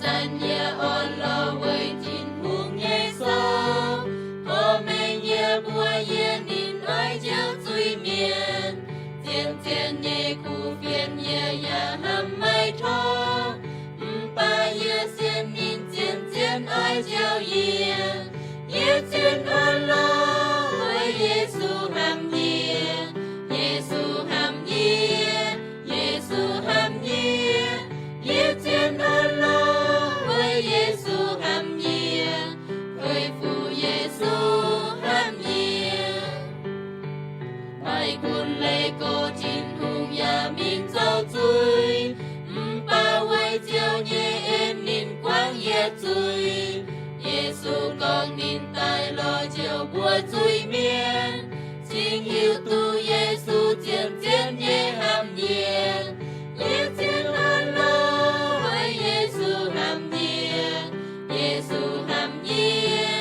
Zanc yie orn-lorqc weic Tin-Hungh nyei sou, porv mengh yie mbuox yie ninh oix njoux zuiz-mienh. Zien-zien nyei kuv fienx yie yaac hnamv maiv tong, mv baac yie sienx ninh zien-zien oix njoux yie. Yie zien orn-lorqc weic Yesu hnamv yie, Yesu hnamv yie, Yesu hnamv yie. Yie zien orn-lorqc weic Yesu hnamv yie, weic fuqv Yesu hnamv yie. Maiv gunv leih gorx Tin-Hungh yaac mingh zoux zuiz, mv baac weic ziouc nyei en ninh guangc yie zuiz. Yesu gorngv ninh daaih lorz njoux mbuo zuiz-mienh, cingx hiuv duqv Yesu zien-zien nyei hnamv yie. Yie zien orn-lorqc weic Yesu hnamv yie, Yesu hnamv yie,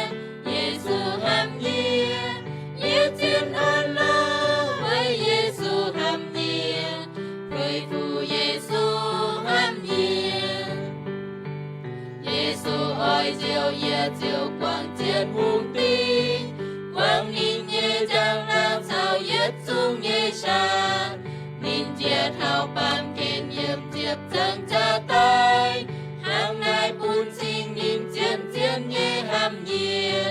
Yesu hnamv yie. Yie zien orn-lorqc weic Yesu hnamv yie, weic fuqv Yesu hnamv yie. Yesu oix njoux yie ziouc guangc jienv hungh dingc, guangc ninh nyei njang-laangc caux yietc zungv nyei shatc. Ninh njiec taux baamh gen yiem ziepc zangc jaax daaih, hnangv naaiv bun cing ninh zien-zien nyei hnamv yie.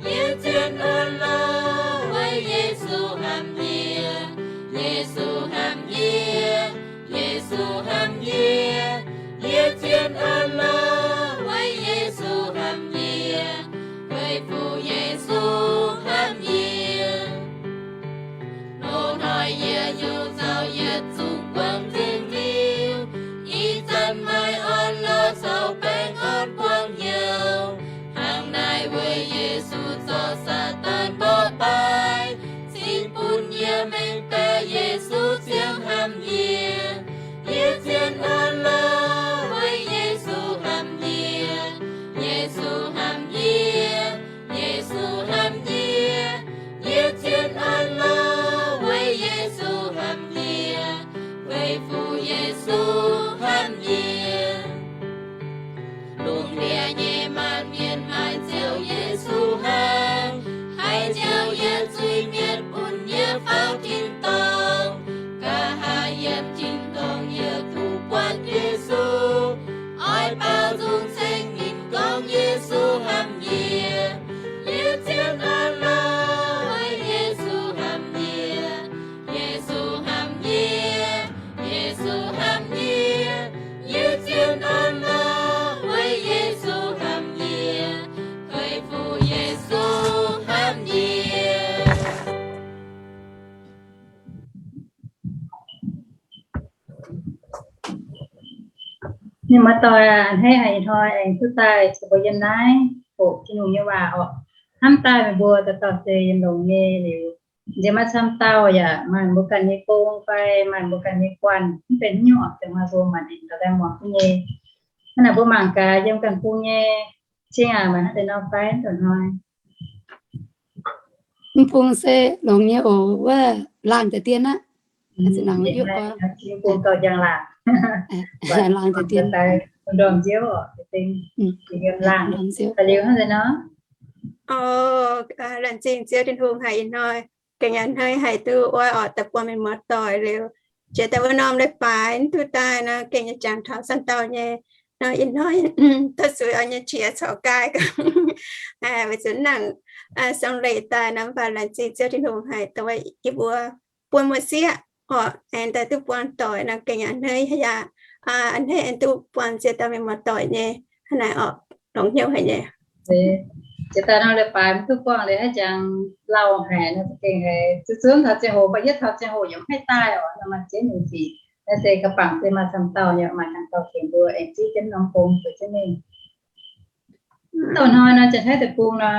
Yie zien orn-lorqc weic Yesu hnamv yie, Yesu hnamv yie, Yesu hnamv yie. Yie zien orn-lorqc weic Yesu hnamv yie, weic fuqv Yesu hnamv yie. Loz-hnoi yie youz zaux yietc zungv guangc nzengc liuz, ih zanc maaih orn-lorqc caux baengh orn buangh hnyouv. Hnangv naaiv weic Yesu zorc Saadaan mborqv baaih, cingx bun yie mengh baeqc Yesu ziangh hnamv yie. Yie zien orn-lorqc weic Yesu hnamv yie, Yesu hnamv yie, Yesu hnamv yie. Yie zien orn-lorqc weic Yesu hnamv yie, weic fuqv Yesu hnamv yie. Lungh ndiev nyei maanc mienh maaih Ziouv Yesu hnangv, haih njoux yie zuiz-mienh bun yie faaux tin-dorngh. Nqa'haav yiem tin-dorngh yie duqv buatc Yesu, oix baaux nzung ceng ninh gorngv Yesu hnamv yie. Yie zien orn-lorqc weic Yesu hnamv yie, Yesu hnamv yie, Yesu hnamv yie. Yie zien orn-lorqc weic Yesu hnamv yie, weic fuqv Yesu hnamv yie. Mienh muoz-doic aac, a'hneiv haic ih hnoi aengx duqv daaih caux mbuo yiem naaiv hoqc Tin-Hungh nyei waac orqc. Hnamv daaih meih mbuo dauh dauh se yiem longx nyei liuz, nziex maaih camv dauh yaac maaih mbuo ganh nyei gong fai maaih mbuo ganh nyei guanh, mv benx haaix nyungc orqc, se maaih mbuo maanc aengx gauh laengh muangx duqv nyei. Hnangv naaic mbuo mangc gaax yiem ganh bung nyei cing aac, maaih hnangv deix nor fai mv deix hnoi. Mv bung se longx nyei oc, wuov laanh deix dien aqv. Laanh deix dien. Ndorm nziouv oc, da'liuz hnangv deix nor. O, laengz zingh Ziouv Tin-Hungh haic ih hnoi gengh a'hneiv haic duqv oix orqc daaih buangh mienh muoz-doic liuz, jiex daaih wuov norm leiz-baaix duqv daaih nor, gengh nyei jangx taux camv dauh nyei. Nor ih hnoi duqv zuiz oix nyei qiex corc gaai gaax, weic zuqc nangc song leiz daaih nor, mv baac laengz zingh Ziouv Tin-Hungh haic dongh yie mbuo buonv muoz-sieqv orqc, aengx daaih duqv buangh doic nor gengh a'hneiv yaac a'hneiv aengx duqv buangh ziex dauh mienh muoz-doic nyei hnangv naaic orqc, longx hnyouv haic nyei. Jiex daaih nor leiz-baaix mv duqv buangh liuz haaix jangx lauh haic nor, za'gengh haiz zuqc zunv taux ziangh hoc, mv baac yietv taux ziangh hoc yaac mv haih daaih orqc, nor maaih ziex nyungc sic. Naaiv se ga'bangc se maaih camv dauh nyei, maaih camv dauh tengx mbuo aengx zipv jienv norm gong zoux jienv mingh. Mv douh hnoi nor, Janx-Taiv deic-bung nor,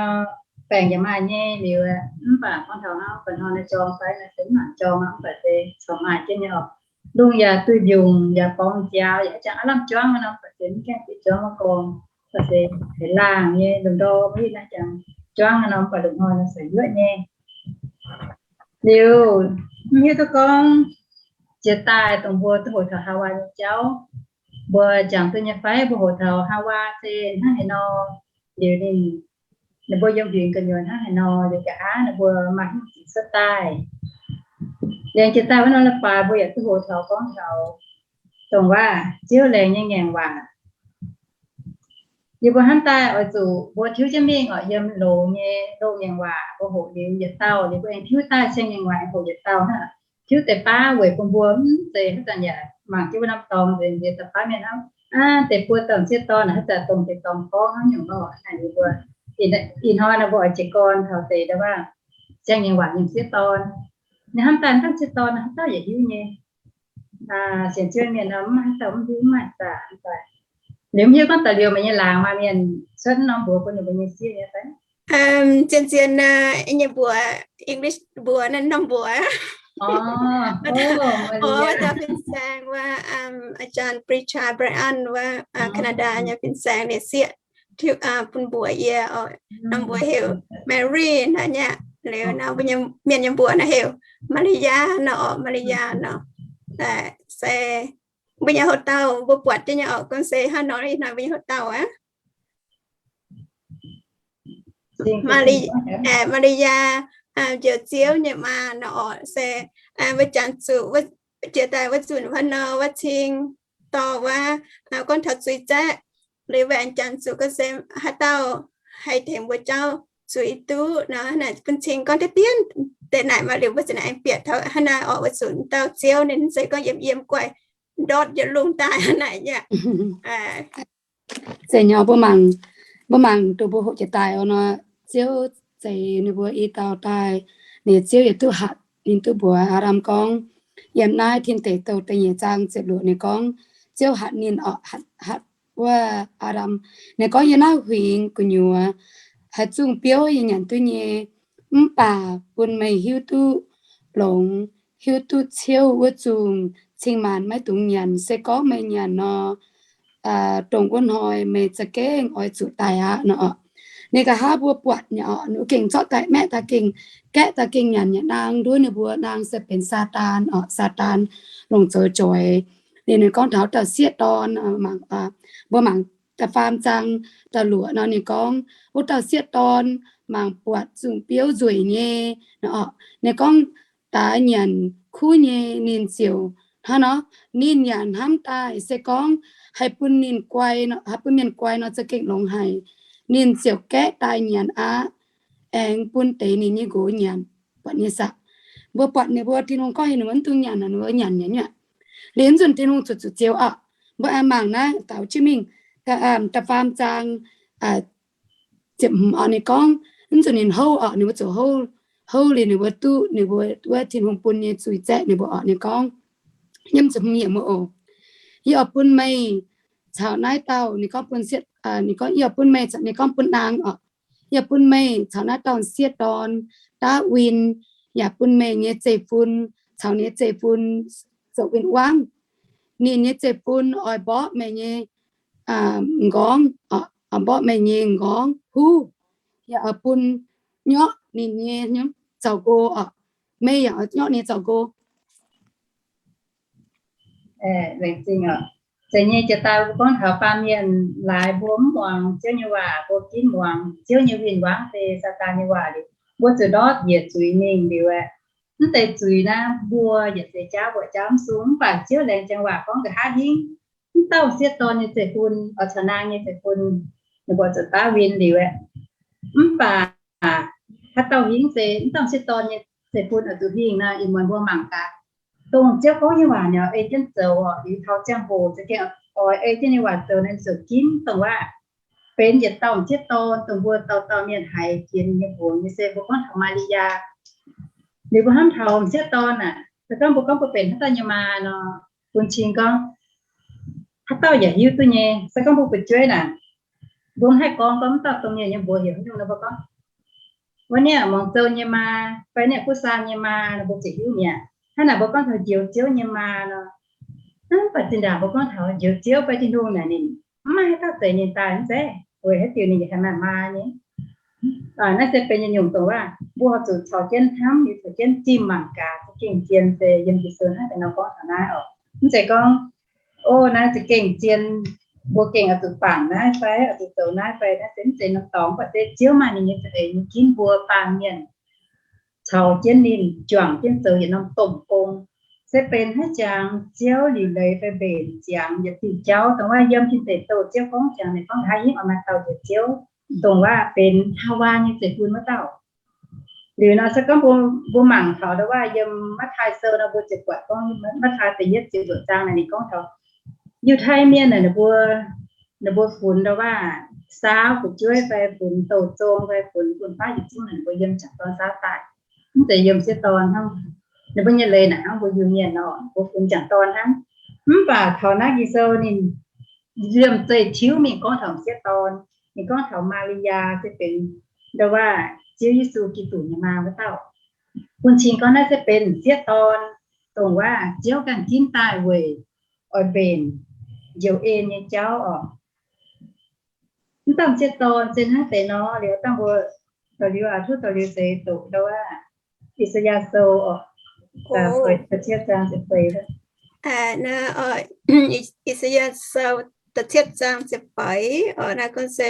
baengc yaac maaih nyei liuz, mv baac gorngv taux hnangv mba'hnoi nor jorm fai nor se mv mangc jorm aqv, mv baac se corc maaih jienv nyei orqc. Lungh yaac duih mbiungc yaac borngz nziaaux yaac jangx aav lamh juangv nor, mv baac se mv gaengh bieqc juangv maiv gorngv, mv baac se haiz laangh nyei lungh ndorm mv naaiv jangx juangv nor, mv baac lungh hnoi nor se yuoqv nyei. Liuz, mv hiuv duqv gorngv jiex daaih dongh mbuo duqv hoqc taux Haawaa nyei jauv, mbuo jangx duqv nyei fai? Mbuo hoqc taux Haawaa se hnangv haaix nor, liuz ninh, ninh mbuo yiem huingx gu'nyuoz hnangv haaix nor, liuz nqa'haav ninh mbuo maaih hnyouv cuotv daaih. Laengz jiez daaih wuov norm leiz-baaix mbuo yaac duqv hoqc taux gorngv taux dongh waac Ziouv laengz nyei ngaengc waac. Yie mbuo hnamv daaih oix zuqc mbuo tiuv jienv mingh oc, yiem loz nyei loz-ngaengc waac mbuo hoqc liuz yietc dauh, liuz mbuo aengx tiuv daaih siang-ngaengc waac hoqc yietc dauh hnangv. Tiuv deix baav weic bun mbuo mv zeiz haaix zanc yaac mangc jienv wuov norm dorngx nzengc, nzengc da'faanh mienh hnangv. Aav, deix buo dauh m'sieqv dorn haaix zanc dongh deix dorngx gorngv hnangv nyungc nor, naaic ninh mbuo, ih hnoi nor mbuo oix jiez gorn taux deix nda'waac siang-ngaengc waac nyei m'sieqv dorn. Ninh hnamv daaih haaix dauh m'sieqv dorn, haaix dauh yaac hiuv nyei. Sienx Ziouv mienh nor mv maaih haaix dauh mv hiuv, mv maaih haaix dauh daaih. Liuz mv hiuv gorngv daaih liuz meih nyei laangz maaih mienh cuotv norm mbuox bun ninh mbuo nyei sieqv nyei fai? Zien-zien naaiv nyei mbuox, English mbuox naaiv norm mbuox. Wuov dauh fin-saeng wuov, อาจารย์ปรีชา Bryant wuov แคนาดา nyei fin-saeng ninh sieqv tiuv bun mbuox yie oc. Norm mbuox heuc Mary naaiv nyei. Liuz nor mbuo nyei mienh nyei mbuox naaiv heuc Maria nor oc, Maria nor. Se mbuo nyei houx-dauh mbuo buatc jienv nyei oc, gorngv se hnangv nor ih hnoi mbuo nyei houx-dauh aqv. Maria njoux Ziouv nyei maa nor oc. Se mbuo jangx zuqc jiex daaih wuov nzunc wuov nor wuov cing dorh wuov, gorngv taux zuiz zaeqv, liuz mbuo aengx jangx zuqc gorngv se haaix dauh haih tengx mbuo jauv zuiz duqv nor, naaic bun cing gorngv deix dien deix naaic maaih liuz mbuo ziouc aengx bieqc taux hnangv naaic oc, wuov nzunc dauh Ziouv ninh mv zeiz gorngv yiem yiem guaih ndortv yietc lungh daaih hnangv naaic aqv. Zeiz nyei, mbuo mangc, mbuo mangc dongh mbuo hoqc jiex daaih oc nor, Ziouv zeix ninh mbuo i dauh daaih, ninh Ziouv yaac duqv hatc ninh duqv mbuox Aa^ndam gorngv, yiem naaiv Tin Deic Douh da'nyeic zaang ziepc luoqc ninh gorngv, Ziouv hatc ninh oc, hatc, hatc wuov Aa^ndam. Ninh gorngv, yiem naaiv huingx gu'nyuoz haaix zungh biouv yie nyanc duqv nyei, mv baac bun meih hiuv duqv longx, hiuv duqv ciouv wuov zungh cing-maanc maiv dungx nyanc. Se gorngv meih nyanc nor, dongh wuov hnoi meih za'gengh oix zuqc daic aqv nor. Ninh nqa'haav mbuo buatc nyei oc, ninh gengh zorqv daaih maeqv daaih gengh gaeqv daaih gengh nyanc nyei naang nduov ninh mbuo naang se benx Saadaan oc, Saadaan longc zoux joix. Ninh, ninh gorngv taux wuov dauh sieqv dorn, mbuo mangc da'faam zaang da'luoqc nor ninh gorngv, wuov dauh sieqv dorn mangc buatc zungh biouv nzueic nyei. Ninh gorngv, daaix nyanc kuv nyei ninh ziouc hnangv nor, ninh yaac hnamv daaih se gorngv haih bun ninh guai, haih bun mienh guai nor za'gengh longx haic. Ninh ziouc gaeqv daaih nyanc aqv, aengx bun deix ninh nyei nqox nyanc. Buatc nyei saah? Mbuo buatc ninh mbuo Tin-Hungh gorngv heuc ninh mbuo mv dungx nyanc, ninh mbuo nyanc nyei aqv. Liuz nzunc Tin-Hungh zuqc zuqc zioux oc. Mbuo aengx mangc naaiv daux jienv mingh da'faam zaang ziepc hmz oc, ninh gorngv, mv zuqc ninh houv oc, ninh mbuo zuqc houv, houv liuz ninh mbuo duqv ninh mbuo wuov Tin-Hungh bun nyei zuiz zaeqv ninh mbuo oc. Ninh gorngv, yiem ziepc hmz yiemc wuov oc, yie oix bun meih caux naaiv dauh, ninh gorngv bun sieqv, ninh gorngv, yie oix bun meih, ninh gorngv bun naang oc, yie bun meih caux naaiv dauh sieqv dorn daav win, yaac bun meih nyei zeiv-fun caux ninh nyei zeiv-fun zoux win-wangv. Ninh nyei zeiv-fun oix mborqv meih nyei m'nqorngv, oix mborqv meih nyei m'nqorngv huv, yaac oix bun nyorqv ninh nyei zaux-nqo oc. Meih yaac oix nyorqv ninh nyei zaux-nqo. Zeiz nyei, jiex daaih mbuo gorngv taux baamh mienh laaix mbuo mv muangx Ziouv nyei waac, mbuo ginv muangx Ziouv nyei win-wangv se Saadaan nyei waac liuz, mbuo zuqc ndortv njiec zuiz mingh liuz aeqv, mv deix zuiz naaiv mbuo yietc seix jauv mbuo jauv mv sung, mv baac Ziouv laengz ziangx waac gorngv nqa'haav hingv mv dauh sieqv dorn nyei zeiv-fun oix caux naang nyei zeiv-fun, ninh mbuo zuqc daav win liuz aeqv, mv baac haaix dauh hingv se mv dauh sieqv dorn nyei zeiv-fun oix zuqc hingh nor, ih muonz mbuo mangc gaax, dongh Ziouv gorngv nyei waac ninh ei jienv zoux oc. Liuz taux ziangh hoc za'gengh oix ei jienv nyei waac zoux naaiv ziouc ginv dongh waac benx yietc dauh m'sieqv dorn dongh mbuo dauh dauh mienh haiz jiex ninh nyei mbuox nyei se mbuo gorngv taux Maa^li^yaa. Liuz mbuo hnamv taux m'sieqv dorn aah, se gorngv mbuo gorngv mbuo benx haaix dauh nyei maa nor, bun cing gorngv haaix dauh yaac hiuv duqv nyei. Se gorngv mbuo fu'jueiv naaic, mbuo mv haih gorngv gorngv mv dauh domh mienh nyei mbuox heuc haaix nyungc nor, mbuo gorngv, wuov niev Muangz Zou nyei maa fai niev Kuv Saam nyei maa nor, mbuo ziouc hiuv mi'aqv. Hnangv naaic mbuo gorngv taux Njoux Ziouv nyei maa nor, mv baac zinh ndaangc mbuo gorngv taux Njoux Ziouv fai Tin-Hungh naaic ninh mv maaih haaix dauh zeiz ninh daaih mv zeiz, weic haaix diuc ninh yaac haih maaih maa nyei. Naaiv se benx nyungc-nyungc dongh waac mbuo zuqc caux jienv hnamv, liuz caux jienv zimh mangc gaax za'gengh zien se yiem Ging-Sou hnangv haaix nor gorngv taux naaiv oc. Mv zeiz gorngv O, naaiv za'gengh zien, mbuo gengh oix zuqc bangc naaiv fai oix zuqc zoux naaiv fai naaiv se mv zeiz norm dorngx, mv baac se Ziouv maaih ninh nyei za'eix nyei ginv mbuo baamh mienh caux jienv ninh juangc jienv zoux yietc norm domh gong. Se benx haaix jangx Ziouv liuc leiz fai mbenc ziangx yietc diuh jauv, dongh wuov yiem Tin Deic Douh Ziouv gorngv ziangx ninh gorngv haaix hingv oix maaih dauh njoux Ziouv, dongh wuov benx Haawaa nyei zeiv-fun wuov dauh. Liuz nor se gorngv mbuo, mbuo mangc taux ndau wuov yiem Matv^taai Sou nor mbuo ziouc buatc gorngv Matv^taai da'yietv ziepc luoqc zaang naaic ninh gorngv taux Yiutai Mienh naaic ninh mbuo, ninh mbuo funx ndau wuov saauv fu'jueiv fai funx douh zong fai funx fun-faqv yietc zungv naaic ninh mbuo yiem jangc dorn saauv daaih, mv zeiz yiem sieqv dorn hnangv. Ninh mbuo nyei leiz naaic hnangv mbuo Iu-Mienh nor, mbuo funx jangc dorn hnangv. Mv baac taux naaiv Ging-Sou ninh liemh zeih tiuv mingh gorngv taux sieqv dorn. Ninh gorngv taux Maa^li^yaa se benx ndau wuov Ziouv Yesu Giduc nyei maa wuov dauh. Bun cing gorngv naaiv se benx sieqv dorn, dongh wuov Ziouv ganh ginv daaih weic oix mbenc njoux en nyei jauv oc. Mv dauh sieqv dorn se hnangv deix nor, liuz dangh mbuo daux liuz aqv, tov daux liuz seix doqc ndau wuov I^saa^yaa Sou oc, da'cietv zaang ziepc feix. I^saa^yaa Sou da'cietv zaang ziepc feix oc, naaiv gorngv se,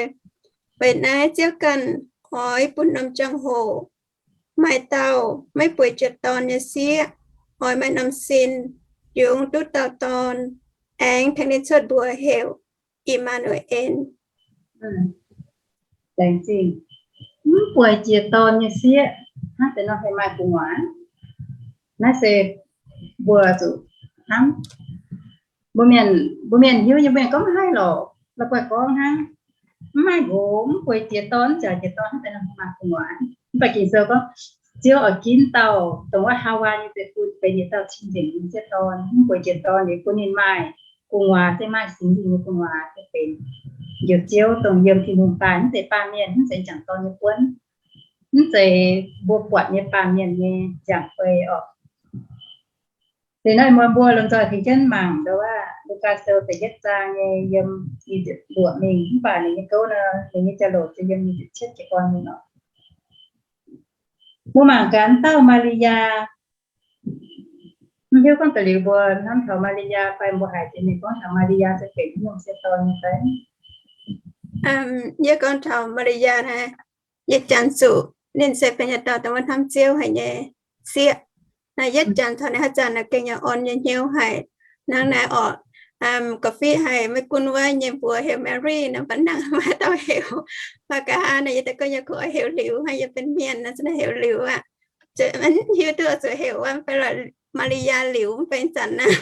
weic naaiv Ziouv ganh oix bun norm ziangh hoc maaih dauh maiv bueix jiex dorn nyei sieqv, oix maaih norm sin, yungz duqv dauh dorn, aengx tengx ninh cuotv mbuox heuc I^maa^nu^en. Laengz zingh. Mv bueix jiex dorn nyei sieqv, hnangv deix nor haih maaih gu'nguaaz? Naaiv se mbuo zuqc hnamv. Mbuo mienh, mbuo mienh hiuv nyei, mbuo mienh gorngv maiv haih lorqc, la'guaih gorngv hnangv. Mv maaih nqox, mv bueix jiex dorn, mv jaax jiex dorn, hnangv deix nor haih maaih gu'nguaaz? Mv baac Ging-Sou gorngv Ziouv oix ginv dauh dongh wuov Haawaa nyei zeiv-fun benx yietc dauh cing-nzengc nyei sieqv dorn, mv bueix jiex dorn liuz bun ninh maaih gu'nguaaz, se maaih Singx Lingh nyei gu'nguaaz, se benx njoux Ziouv dongh yiem Tin-Hungh daaih, mv zeiz baamh mienh, mv zeiz jangc dorn nyei buonv, mv zeiz mbuo buatc nyei baamh mienh nyei ziangh fei oc. Liuz naaiv mbuo, mbuo lomh nzoih tengx jienv mangc ndau wuov Lugaa Sou da'yietv zaang nyei yiem nyic ziepc luoqc mingh, mv baac ninh nyei gouv nor, ninh nyei jauv-louc se yiem nyic ziepc cietv jiez gorn mingh oc. Mbuo mangc gaax dauh Maa^li^yaa. Mv hiuv gorngv da'liuz mbuo hnamv taux Maa^li^yaa fai mbuo haiz jiex mingh gorngv taux Maa^li^yaa se benx haaix nyungc sieqv dorn nyei fai? Yie gorngv taux Maa^li^yaa naaiv, yie janx zuqc ninh se benx yietc dauh dongh wuov hnamv Ziouv haic nyei sieqv. Naaiv yietv janx taux ninh haaix zanc naaic gengh yaac orn nyei hnyouv haic. Hnangv naaiv orqc, gorqv-fiqv haic, maiv gunv wuov nyei mbuox heuc Mary nor, mv baac hnangv maaih dauh heuc, mv baac nqa'haav naaic yie daaih gorngv yie kungx oix heuc Liuz, hnangv yie benx mienh nor, se naaiv heuc Liuz aqv. Maiv hiuv duqv zuqc heuc wuov fai lorqc Maa^li^yaa Liuz mv benx zanc naaiv.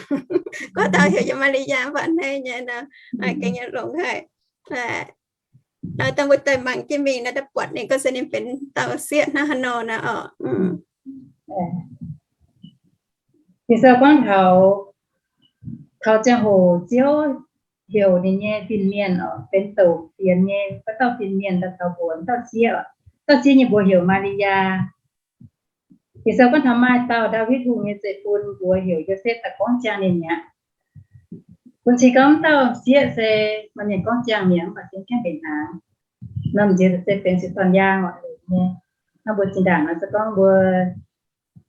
Gorngv taux heuc yie Maa^li^yaa mv baac hneiv nyei nor, gengh nyei longx haic. Dangh mbuo daaih mangc jienv mingh naaiv, daaih buatc ninh gorngv se ninh benx dauh sieqv hnangv haaix nor naaiv orqc. Ging-Sou gorngv taux, taux ziangh hoc Ziouv heuc ninh nyei fin-mienh oc, benx douc fienx nyei wuov dauh fin-mienh daaih taux mbuox dauh sieqv oc. Dauh sieqv nyei mbuox heuc Maa^li^yaa. Ging-Sou gorngv taux maaih dauh Ndaawitv Hungh nyei zeiv-fun mbuox heuc Yosepv daaih gorngv ziangh ninh mi'aqv. Bun cing gorngv dauh sieqv se maaih mienh gorngv ziangh mi'aqv, mv baac se mv gaengh mbenc hnaangx. Norm nziex se benx sieqv dorn yaang oc nyei. Hnangv mbuo zinh ndaangc nor se gorngv mbuo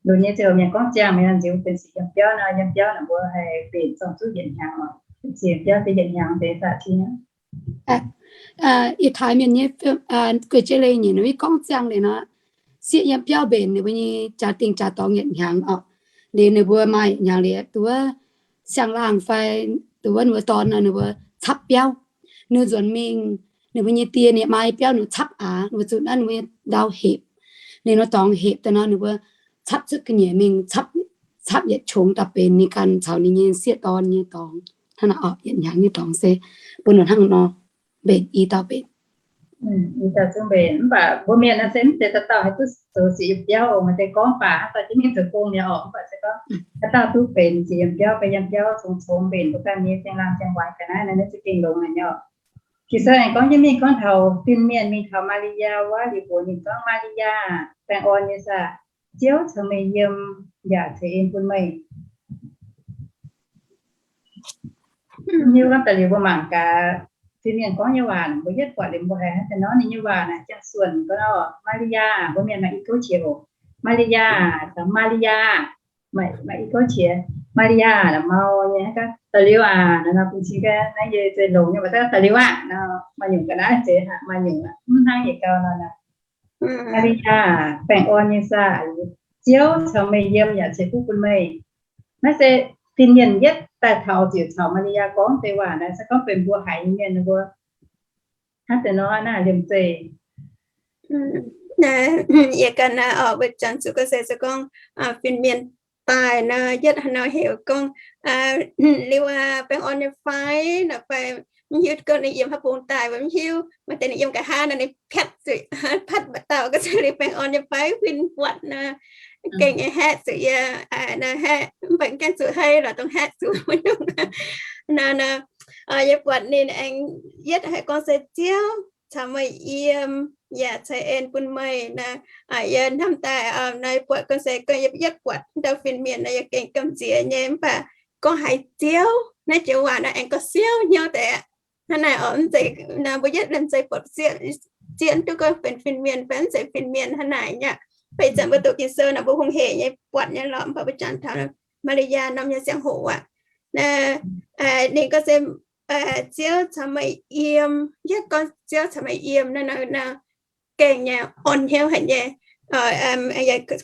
lunx nyei ziouc mienh gorngv ziangh mi'aqv, nziex mbuo benx sieqv yiem biauv nor, yiem biauv naaic mbuo haih mbenc zorng-zuqv yietc hnyangx oc. Sieqv yiem biauv se yietc hnyangx deix zaqc cin. Yietc taaix mienh nyei guei-jeiv leiz-nyeic ninh mbuo gorngv ziangh liuz nor, sieqv yiem biauv mbenc ninh mbuo nyei jaa-dingh jaa-dorngx yietc hnyangx oc. Liuz ninh mbuo maaih yietc hnyangx liuz duqv wuov siang-laangh fai duqv wuov ninh mbuo dorn nor ninh mbuo capv biauv. Ninh nzuonx mingh, ninh mbuo nyei die ninh maa biauv ninh capv aqv, ninh mbuo zuqc naaiv ninh mbuo nyei ndau hepc. Ninh mbuo dorngx hepc daaih nor ninh mbuo capv cuotv ga'nyiec mingh, capv, capv yietc qongx daaih benx ninh ganh caux ninh nyei sieqv dorn nyei dorngx. Hnangv naaic oc, yietc hnyangx nyei dorngx se bun ninh hnangv nor mbenc, i dauh mbenc. I dauh zungv mbenc. Mv baac mbuo mienh naaiv se mv zeiz dauh dauh haih duqv zoux sieqv yiem biauv oc. Maaih deix gorngv baac haaix dauh jienv mingh zoux gong mi'aqv oc. Mv baac se gorngv haaix dauh duqv benx sieqv yiem biauv fai yiem biauv congx-congx mbenc mbuo ganh nyei siang-laangh siang-waaic ga'naaiv naaiv, naaiv za'gengh longx haic nyei oc. Ging-Sou aengx gorngv jienv mingh gorngv taux fin-mienh mingh taux Maa^li^yaa wuov liuz mbuox ninh gorngv, Maa^li^yaa, baengh orn nyei saah! Ziouv caux meih yiem, yaac ceix en bun meih. Hiuv gorngv daaih liuz mbuo mangc gaax fin-mienh gorngv nyei waac, mbuo yietv buatc liuz mbuo haiz hnangv haaix nor ninh nyei waac naaic ziangh suonc gorngv, Maa^li^yaa, mbuo mienh maaih i gouv qiex oc. Maa^li^yaa, caux Maa^li^yaa, maaih i gouv qiex. Maa^li^yaa, mau nyei, da'liuz aac, nor bun cing gaax naaiv yie zeiz longx nyei, mv baac da'liuz aac, nor maaih nyungc ga'naaiv zeiz maaih nyungc mv hnangv yietc gau nor. Maa^li^yaa, baengh orn nyei saah, Ziouv caux meih yiem yaac ceix fuqv bun meih. Naaiv se fin-mienh yietv daaih taux ziouc caux Maa^li^yaa gorngv deix waac naaiv, se gorngv benx mbuo haiz nyei mienh mbuo hnangv deix nor naaiv liemh zeih. Yie ganh naaiv oc, mbuo janx zuqc ga'sie se gorngv fin-mienh daaih nor, yietv haaix nor heuc gorngv, liuz aac, baengh orn nyei fai, nor fai mv hiuv gorngv ninh yiem haaix bung daaih, mv hiuv, maaih deix ninh yiem nqa'haav nor ninh piatv zuqc patv mbu'ndongx ga'sie liuz baengh orn nyei fai, huin buatc nor, gengh nyei haeqv zuqc yie, nor haeqv, mv baac gaengh zuqc hei lorqc, dongh haeqv zuqc wuov nyungc. Nor, nor, yie buatc ninh aengx yietv haiz gorngv se Ziouv caux meih yiem, yaac ceix en bun meih nor. Yie hnamv daaih nor, yie buatc gorngv se gorngv yie yietv buatc dauh fin-mienh nor, yie gengh gamh nziex nyei, mv baac gorngv haiz Ziouv naaiv joux waac nor aengx gauh siouv hnyouv deix aqv. Hnangv naaic oc, mv zeiz nor mbuo yietv liemh zeih buatc zieqv, zieqv mv duqv gorngv benx fin-mienh fai mv zeiz fin-mienh hnangv naaic nyei. Fai ih zanc mbuo doqc Ging-Sou nor mbuo hungh heic nyei buatc nyei lorqc, mv baac mbuo jangx taux Maa^li^yaa norm nyei ziangh hoc aac, ninh gorngv se Ziouv caux meih yiem, yietv gorngv Ziouv caux meih yiem nor, gengh nyei orn hnyouv haic nyei.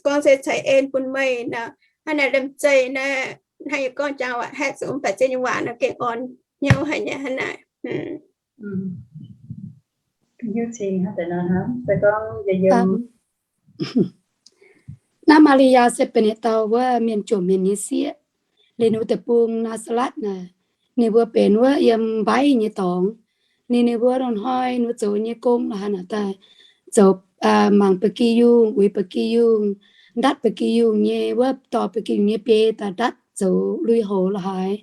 Gorngv se ceix en bun meih nor, hnangv naaic liemh zeih naaiv, hnangv yie gorngv jangx waac haeqv zuqc mv baac Ziouv nyei waac nor gengh orn hnyouv haic nyei hnangv naaic. Naaiv Maa^li^yaa se benx yietc dauh wuov mienh jomc mienh nyei sieqv. Liuz ninh mbuo deic-bung Naa^saa^letv naaic, ninh mbuo benx wuov yiem mbaiv nyei dorngx. Liuz ninh mbuo longc hnoi ninh mbuo zoux nyei gong la'haaix nor daaih, zoux mangc ba'gi yungh, uix ba'gi yungh, ndatv ba'gi yungh nyei wuov, dorh ba'gi yungh nyei biei daaih ndatv zoux lui-houx la'haaix,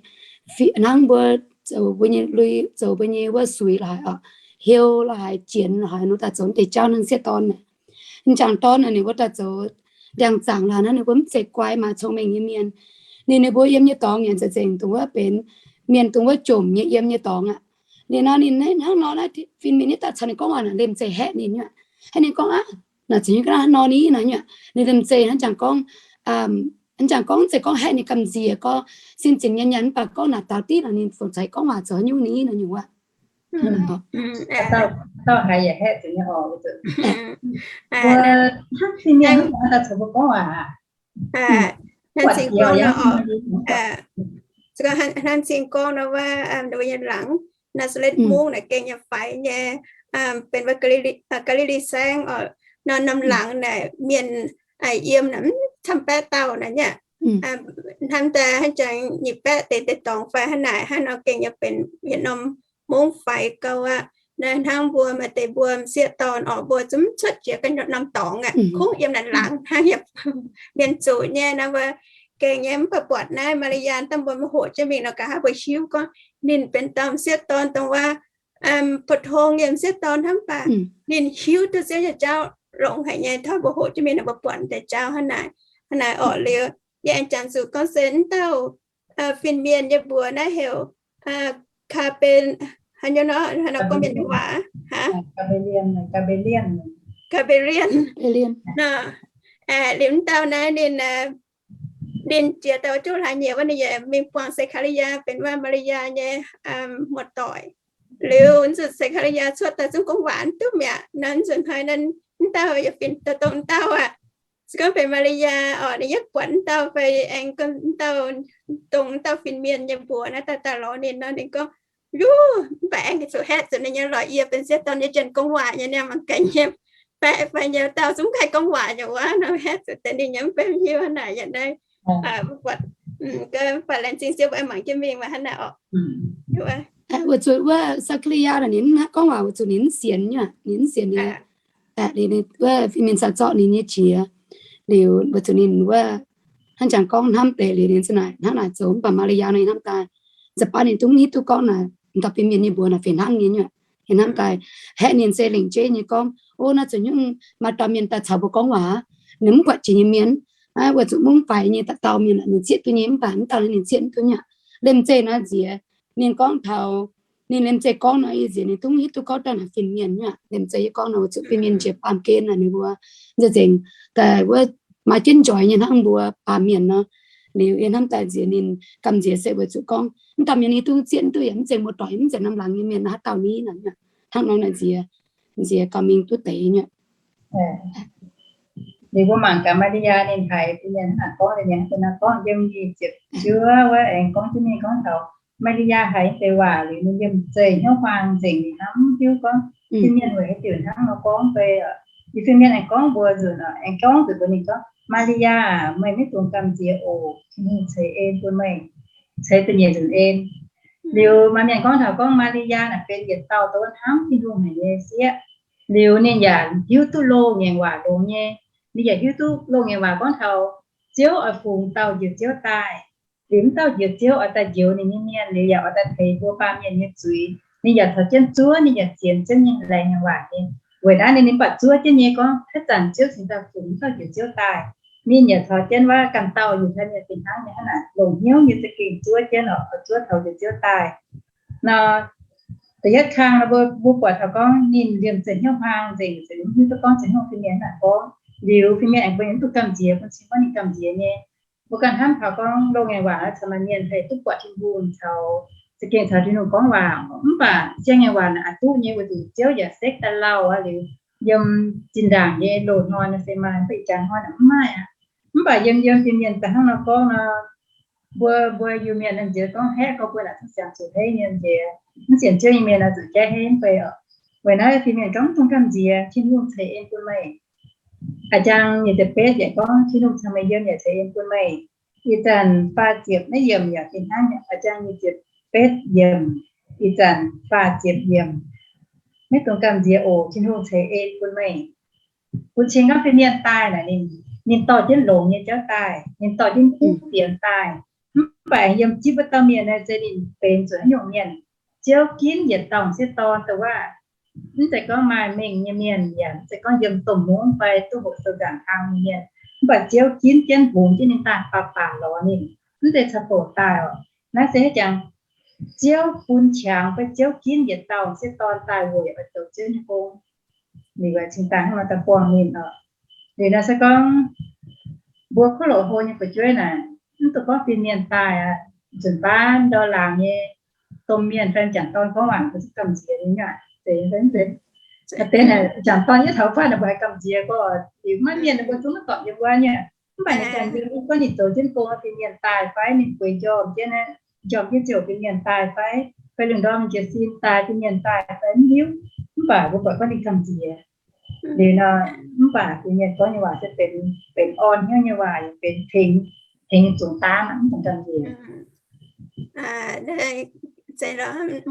hnangv mbuo zoux mbuo nyei lui, zoux mbuo nyei wuov suix la'haaix oc, heuc la'haaix, jienx la'haaix nor daaih zoux deix jauv hnangv sieqv dorn naaic. M'jangc dorn naaic ninh mbuo daaih zoux ndiangx-zaangc la'haaix nor, ninh mbuo mv zeiz guai maaih cong-mengh nyei mienh. Ninh, ninh mbuo yiem nyei dorngx yaac nzengc-nzengc dongh wuov benx mienh dongh wuov jomc nyei yiem nyei dorngx aqv. Liuz nor ninh hnangv nor naaiv fin-mienh nyei daaih caux ninh gorngv waac naaic, liemh zeih haeqv ninh nyei aqv. Haeqv ninh gorngv aqv, naaic zuqc nyei ga'naaiv hnangv nor ni naaic nyei aqv. Ninh liemh zeih hnangv jangx gorngv, hnangv jangx gorngv, mv zeiz gorngv haeqv ninh gamh nziex gorngv sin zinx nyanc nyanc, mv baac gorngv naaic daaux div naaic ninh fongc caux gorngv waac zoux haaix nyungc ni naaic nyungc aqv. Hnangv cing gorngv nor, hnangv cing gorngv nor wuov, ninh mbuo nyei laangz, Naa^saa^letv Mungv naaic gengh nyei faix nyei, benx wuov Gaa^li^li Saengv oc. Nor norm laangz naaic mienh yiem naaic mv camv baeqv dauh naaic nyei. Hnamv daaih hnangv jangx nyic baeqv deix deix dorngx fai hnangv naaic, hnangv nor gengh nyei benx yietc norm mungv faix gauh aqv. Naaiv hnangv mbuo maaih deix mbuo m'sieqv dorn oc, mbuo zungv cuotv jiex ganh norm dorngx aqv, kungx yiem naaic laangz hnangv yaac mienh zuqc nyei nor, mbuo gengh nyei mv baac buatc naaiv Maa^li^yaa daaih mbuo maiv hoqc jienv mingh nor, nqa'haav mbuo hiuv gorngv ninh benx dauh m'sieqv dorn dongh wuov pou-tong nyei m'sieqv dorn hnangv, mv baac ninh hiuv duqv Ziouv nyei jauv longx haic nyei. Taux mbuo hoqc jienv mingh nor mbuo buatc deix jauv hnangv naaic, hnangv naaic orqc. Liuz yie aengx jangx zuqc gorngv se mv dauh fin-mienh nyei mbuox naaiv heuc Kaa^be, haaix nyungc nor, haaix nor gorngv Mienh waac aqv, Kaa^be^lien. Liuz mv dauh naaiv ninh, ninh jiex daaih wuov juqv hlaax nyieqc wuov, ninh yaac mingh buangh Se^kaa^li^yaa benx wuov Maa^li^yaa nyei muoz-doic. Liuz nzunc Se^kaa^li^yaa cuotv daaih zungv gorngv waac mv duqv mi'aqv. Nor nzunc hnoi naaiv mv dauh yaac fingx daaih dongh mv dauh aqv. Se gorngv benx Maa^li^yaa oc, ninh yietv buatc mv dauh fai aengx gorngv mv dauh dongh mv dauh fin-mienh nyei mbuox naaiv daaih daaih lorz ninh nor, ninh gorngv, Yuv, mv baac aengx zuqc haeqv zuqc ninh nyei lorqc. Yie benx m'sieqv dorn nyei, janx gorngv waac nyei, ninh mangc gaax nyei, baeqv fai nyei dauh zungv mv haih gorngv waac nyei wuov nor, haeqv zuqc deix ninh nyei mv benx hiuv hnangv naaic yaac naaiv. Mv baac laengz zingh Ziouv mbuo aengx mangc jienv mingh maaih hnangv naaic oc. Weic zuqc wuov Se^kaa^li^yaa ninh mv haih gorngv waac weic zuqc ninh mv sienx nyei, ninh mv sienx ninh, wuov fin-mienh caux zorqv ninh nyei qiex. Liuz weic zuqc ninh wuov hnangv jangx gorngv hnamv deix liuz ninh za'gengh naaic hnangv naaic zoux. Mv baac Maa^li^yaa nor ninh hnamv daaih, nza'baav ninh zungv mv hiuv duqv gorngv naaic, m'dauh fin-mienh nyei mbuox naaic fih hnangv nyei nyuoqc. Ninh hnamv daaih haeqv ninh se lengc jeiv nyei gorngv, O, naaiv zuqc nyungc maaih dauh mienh daaih caux mbuo gorngv waac, ninh mv buatc jiex nyei mienh, weic zuqc mungv faix nyei dauh dauh mienh ninh zieqv duqv nyei, mv baac mv dauh naaiv ninh zieqv mv duqv nyei. Liemh zeih naaiv nziex ninh gorngv taux, ninh liemh zeih gorngv nor, yie nziex ninh zungv hiuv duqv gorngv dauh naaic fin-mienh nyuoqc. Liemh zeih yie gorngv nor weic zuqc fin-mienh njiec baamh gen naaic ninh mbuo nzengc, daaih wuov maaih jienv njoix nyei hnangv mbuo baamh mienh nor. Liuz yie hnamv daaih nziex ninh gamh nziex se weic zuqc gorngv mv dauh mienh ninh duqv zieqv duqv yaac mv zeiz muoz-doic, mv zeiz norm laangz nyei mienh, haaix dauh ni naaic, hnangv nor naaic nziex, nziex gauh mingh duqv deix nyei. Liuz mbuo mangc gaax Maa^li^yaa ninh haiz bun mienh hnangv naaic gorngv, ninh gorngv yiem nyic ziepc juov wuov aengx gorngv jienv mingh gorngv taux Maa^li^yaa haiz deix waac liuz ninh yiem zeiz hnyouv huaang nzengc, ninh hnamv hiuv gorngv, fin-mienh weic haaix diuc hnangv nor gorngv fai? Yie fin-mienh aengx gorngv mbuox nzunc, aengx gorngv nzunc mbuox ninh gorngv, Maa^li^yaa, meih maiv dungx gamh nziex oc. Tin-Hungh ceix en bun meih, ceix da'nyeic nzunc en. Liuz maaih mienh gorngv taux gorngv Maa^li^yaa naaic benx yietc dauh dongh hnamv Tin-Hungh haic nyei sieqv. Liuz ninh yaac hiuv duqv loz-ngaengc waac longx nyei. Ninh yaac hiuv duqv loz-ngaengc waac gorngv taux Ziouv oix fungx dauh njoux Ziouv daaih. Liuz mv dauh njoux Ziouv oix daaih njoux ninh nyei mienh, liuz yaac oix daaih teix mbuo baamh mienh nyei zuiz. Ninh yaac caux jienv zuov, ninh yaac sienx Ziouv nyei laengz nyei waac nyei. Weic naaiv ninh, ninh mv baac zuov jienv nyei gorngv, haaix zanc Ziouv cingx daaih fungx mv dauh njoux Ziouv daaih, ninh yaac caux jienv wuov ganh dauh Yiutai mienh fih hnangv nyei hnangv naaic, longc hnyouv nyei za'gengh zuov jienv oc, zuov taux njoux Ziouv daaih. Nor, da'yietv kang nor mbuo, mbuo buatc taux gorngv ninh liemh zeih hnyouv huaang nzengc, mv hiuv duqv gorngv ceix hnyouv fin-mienh hnangv naaic gorngv. Liuz fin-mienh aengx mbuo mv duqv gamh nziex, bun cing gorngv ninh gamh nziex nyei. Mbuo ganh hnamv taux gorngv loz-ngaengc waac caux maaih mienh haih duqv buatc Tin-Hungh, caux za'gengh caux Tin-Hungh gorngv waac, mv baac siang-ngaengc waac naaic aqc duqv nyei, weic zuqc Ziouv yaac sekv daaih lauh aqv. Liuz yiem zinh ndaangc nyei loz-hnoi nor se maaih, mv baac ih jaax hnoi naaic mv maaih aqv. Mv baac yiem yiem fin-mienh daaih hnangv nor gorngv nor, mbuo, mbuo Iu-Mienh nor nziex gorngv haeqv gorngv mbuo naaic zuqc siangx zuqc heiv nyei nziex, mv sienx Ziouv nyei mienh naaic zuqc jaiv heiv fai oc. Weic naaiv fin-mienh gorngv mv dungx gamh nziex, Tin-Hungh ceix en bun meih. A'jang nyic ziepc betv yaac gorngv, Tin-Hungh caux meih yiem yaac ceix en bun meih. Ih zanc faah ziepc naaiv yiemc yaac fih hnangv, a'jang nyic ziepc betv yiemc, ih zanc faah ziepc yiemc, maiv dungx gamh nziex oc, Tin-Hungh ceix en bun meih. Bun cing gorngv fin-mienh daaih naaic ninh, ninh dorh jienv longx nyei jauv daaih, ninh dorh jienv kuv fienx daaih. Mv baac yiem zipv wuov dauh mienh naaic se ninh benx zuqc haaix nyungc mienh? Ziouv ginv yietc dauh m'sieqv dorn dongh wuov, mv zeiz gorngv maaih mengh nyei mienh, yaac mv zeiz gorngv yiem domh mungv fai duqv hoqc sou nzaangc hlang nyei mienh. Mv baac Ziouv ginv jienv hungx jienv ninh daaih baac baac lorz ninh, mv zeiz caux doqc daaih oc. Naaiv se haaix jangx? Ziouv bun qangx fai Ziouv ginv yietc dauh m'sieqv dorn daaih weic oix zoux Ziouv nyei gong. Liuz cingx daaih hnangv nor daaih buangh ninh oc. Liuz naaiv se gorngv mbuo kuv loc hlo nyei fu'jueiv naaic, mv dungx gorngv fin-mienh daaih aqv. Nzunc baav ndau laangz nyei domh mienh fai m'jangc dorn gorngv waac mbuo zungv gamh nziex nyei aqv. Zeiz, zeiz, zeiz. Deix naaic m'jangc dorn yie taux fai naaic mbuo haih gamh nziex gorngv, liuz maiv mienh mbuo zungv maiv dorngc yiem wuov nyei. Mv baac ninh ganh yiem wuov gorngv ninh zoux jienv gong fin-mienh daaih fai ninh bueix njormh jienv, njormh jienv ziouc fin-mienh daaih fai, fai lungh ndorm ninh jiez sin daaih fin-mienh daaih fai mv hiuv. Mv baac mbuo buatc gorngv ninh gamh nziex. Liuz nor, mv baac fin-mienh gorngv nyei waac se benx, benx orn hnyouv nyei waac, benx tengx, tengx zungx daav, mv baac gamh nziex.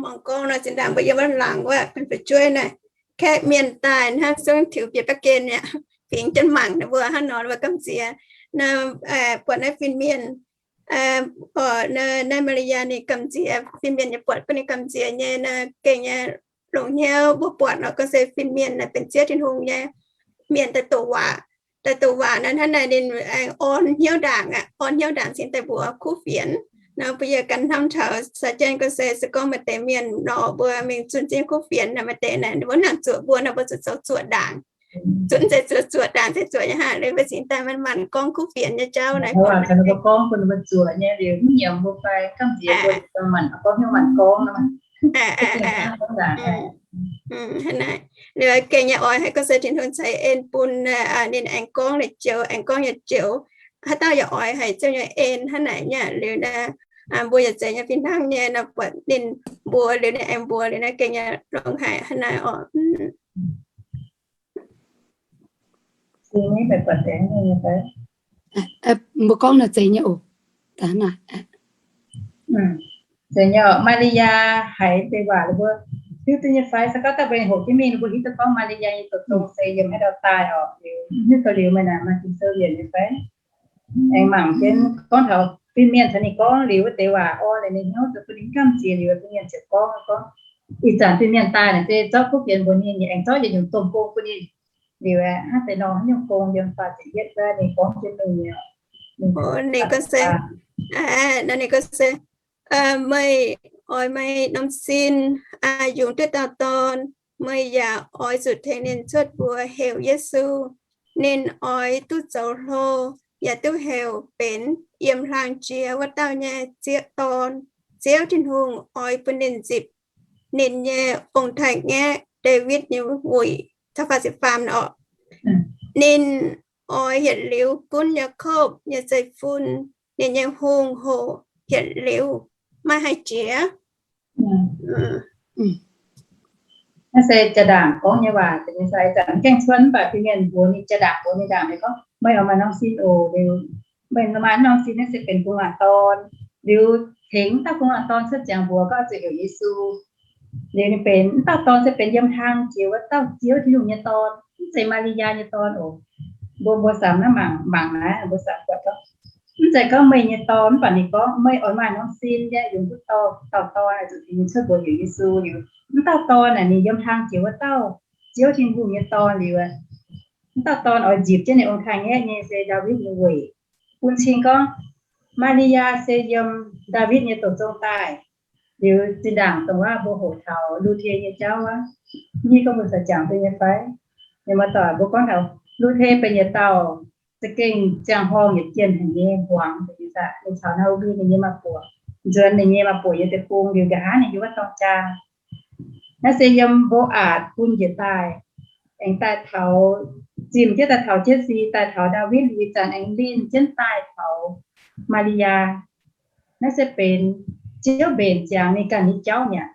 Muangx gorngv nor zinh ndaangc mbuo yiem wuov laangz wuov benx fu'jueiv naaic, kaeqv mienh daaih hnangv zungv tiux bieqc baqv gen mi'aqv, fingx jienv mangc ninh mbuo hnangv nor mbuo gamh nziex. Naaiv buatc naaiv fin-mienh, naaiv Maa^li^yaa ninh gamh nziex, fin-mienh yaac buatc gorngv ninh gamh nziex nyei naaiv gengh nyei longc hnyouv. Mbuo buatc nor gorngv se fin-mienh naaiv benx zieqv Tin-Hungh nyei mienh daaih doqc waac, daaih doqc waac naaiv hnangv naaic ninh aengx orn hnyouv ndaangc aqv. Orn hnyouv ndaangc cingx daaih mbuox kuv fienx. Nor mbuo yie ganh hnamv taux caux jienv gorngv se, se gorngv maaih deix mienh nor mbuo mingh zunh jienv kuv fienx naaic, maaih deix naaic ninh mbuo nangc zuoqc mbuo nor mbuo zuqc zoux zuoqc ndaangc. Zuqc, mv zeiz zuqc zuoqc ndaangc, se zuoqc nyei hnangv. Liuz mbuo cingx daaih manc-manc gorngv kuv fienx nyei jauv naaic. Mbuo gorngv bun mbuo zuoqc nyei liuz mv nyiemc mbuo fai gamh nziex mbuo manc, gorngv hnyouv manc gorngv nor. Hnangv naaic. Liuz gengh nyei oix haiz gorngv se Tin-Hungh ceix en bun ninh aengx gorngv ninh joux, aengx gorngv nyei joux. Haaix dauh yaac oix haiz Ziouv nyei en hnangv naaic nyei. Liuz naaiv mbuo yaac zeiz nyei fih hnangv nyei nor, buatc ninh mbuox liuz ninh aengx mbuox liuz naaiv gengh nyei longx haic hnangv naaic oc. Mbuo gorngv nor zeiz nyei oc. Zeiz nyei oc. Maa^li^yaa haiz deix waac mbuo hiuv duqv nyei fai? Se gorngv daaih mbuo hoqc jienv mingh mbuo hiuv duqv gorngv Maa^li^yaa nyei doqc dongh se yiem haaix dauh daaih oc. Liuz hiuv duqv liuz meih naaic maaih Ging-Sou yienc nyei fai? Aengx mangc jienv gorngv taux fin-mienh caux ninh gorngv liuz wuov deix waac orn liuz ninh hnyouv zuqc bun ninh gamh nziex liuz fin-mienh ziouc gorngv, gorngv ih zanc fin-mienh daaih naaic se zorqv kuv fienx mbuox ninh, ninh aengx zorqv yietc nyungc domh gong bun ninh. Liuz hnangv deix nor haaix nyungc gong yiem faah ziepc yietv wuov ninh gorngv jienv mingh nyei. Ninh gorngv se, meih oix meih norm sin yungz duqv dauh dorn, meih yaac oix zuqc tengx ninh cuotv mbuox heuc Yesu. Ninh oix duqv zoux hlo, yaac duqv heuc benx yiem hlang jiex wuov dauh nyei Ziouv Dorn. Ziouv Tin-Hungh oix bun ninh nzipc ninh nyei ong-taaix-ngaeqv Ndaawitv nyei wuic. Ninh oix yietc liuz gunv Yaakopv nyei zeiv-fun, ninh nyei hungh hoc yietc liuz maiv haih jiex. Naaiv se jaa-ndaangc gorngv nyei waac, mv gaengh cuotv mv baac fin-mienh mbuox ninh, jaa-ndaangc mbuox ninh ndaangc, ninh gorngv, meih oix maaih norm sin oc. Liuz meih maaih norm sin naaiv se benx gu'nguaaz dorn. Liuz tengx dauh gu'nguaaz dorn cuotv ziangx mbuox gorngv zuqc heuc Yesu. Liuz ninh benx, mv dauh dorn se benx yiem hlang jiex wuov dauh Ziouv Tin-Hungh nyei Dorn, mv zeiz Maa^li^yaa nyei dorn oc. Mbuo, mbuo samx naaiv mangc, mangc naaiv, mbuo samx buatc gorngv, mv zeiz gorngv meih nyei dorn, mv baac ninh gorngv meih oix maaih norm sin yaac yungz duqv dauh, dauh dorn, zuqc tengx ninh cuotv mbuox heuc Yesu. Liuz mv dauh dorn naaic ninh yiem hlang jiex wuov dauh Ziouv Tin-Hungh nyei Dorn liuz, mv dauh dorn oix nzipc jienv ninh ong-taaix-ngaeqv nyei se Ndaawitv nyei weic. Bun cing gorngv Maa^li^yaa se yiem Ndaawitv nyei douz zong daaih. Liuz zinh ndaangc dongh wuov mbuo hoqc taux Lu^te nyei jauv wuov, mv hiuv gorngv mbuo caux jangx duqv nyei fai. Ninh mbuo doic mbuo gorngv taux Lu^te benx yietc dauh za'gengh ziangh horngh yietc jienh haic nyei hmuangx, ninh caux Naa^o^mi ninh nyei maa-buoc, nzuonx ninh nyei maa-buoc nyei deic-bung liuz nqa'haav ninh yiem wuov dorng jaa. Naaiv se yiem Mbo^aatc bun njiec daaih, aengx daaih taux, zimh jienv daaih taux Jetc^si, daaih taux Ndaawitv liuz zanc aengx linh jienv daaih taux Maa^li^yaa. Naaiv se benx Ziouv mbenc ziangx ninh ganh nyei jauv mi'aqv.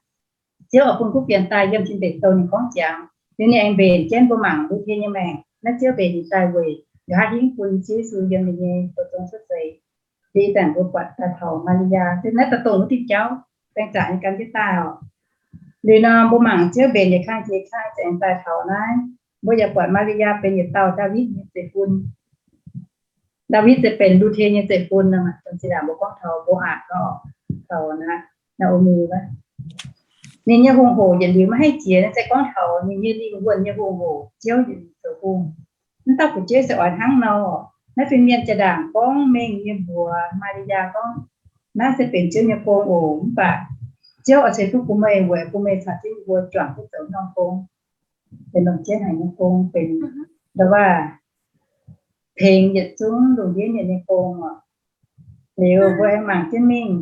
Ziouv oix bun kuv fienx daaih yiem tin deic douh ninh gorngv ziangx, liuz ninh aengx mbenc jienv mbuo mangc Lu^te nyei maengc. Naaiv Ziouv mbenc ninh daaih weic nqa'haav hingv bun Ziouv Yesu yiem ninh nyei douz zong cuotv seix. Liuz zanc mbuo buatc daaih taux Maa^li^yaa, se naaiv daaih dongh wuov diuh jauv, baeng zaqc nyei gan jienv daaih oc. Liuz nor mbuo mangc Ziouv mbenc yietc kang jiex kang ziangx daaih taux naaiv, mbuo yaac buatc Maa^li^yaa benx yietc dauh Ndaawitv nyei zeiv-fun. Ndaawitv se benx Lu^te nyei zeiv-fun nor, dongh zinh ndaangc mbuo gorngv taux Mbo^aatc nor, taux Naa^o^mi wuov. Ninh nyei hungh hoc yietc liuz maiv haih jiex, naaiv se gorngv taux ninh nyei lingh wuonh nyei hungh hoc, Ziouv yietc liuz zoux hungh. Mv dauh fu'jueiv se oix hnangv nor. Naaiv fin-mienh jaa-ndaangc gorngv mengh nyei mbuox Maa^li^yaa gorngv, naaiv se benx Ziouv nyei gong oc. Mv baac Ziouv oix ceix fuqv bun meih weic bun meih caux jienv mbuo juangc duqv zoux norm gong, benx longc jienv haic nyei gong, benx ndau wuov tengx yietc zungv lungh ndiev mienh nyei gong oc. Liuz mbuo aengx mangc jienv mingh,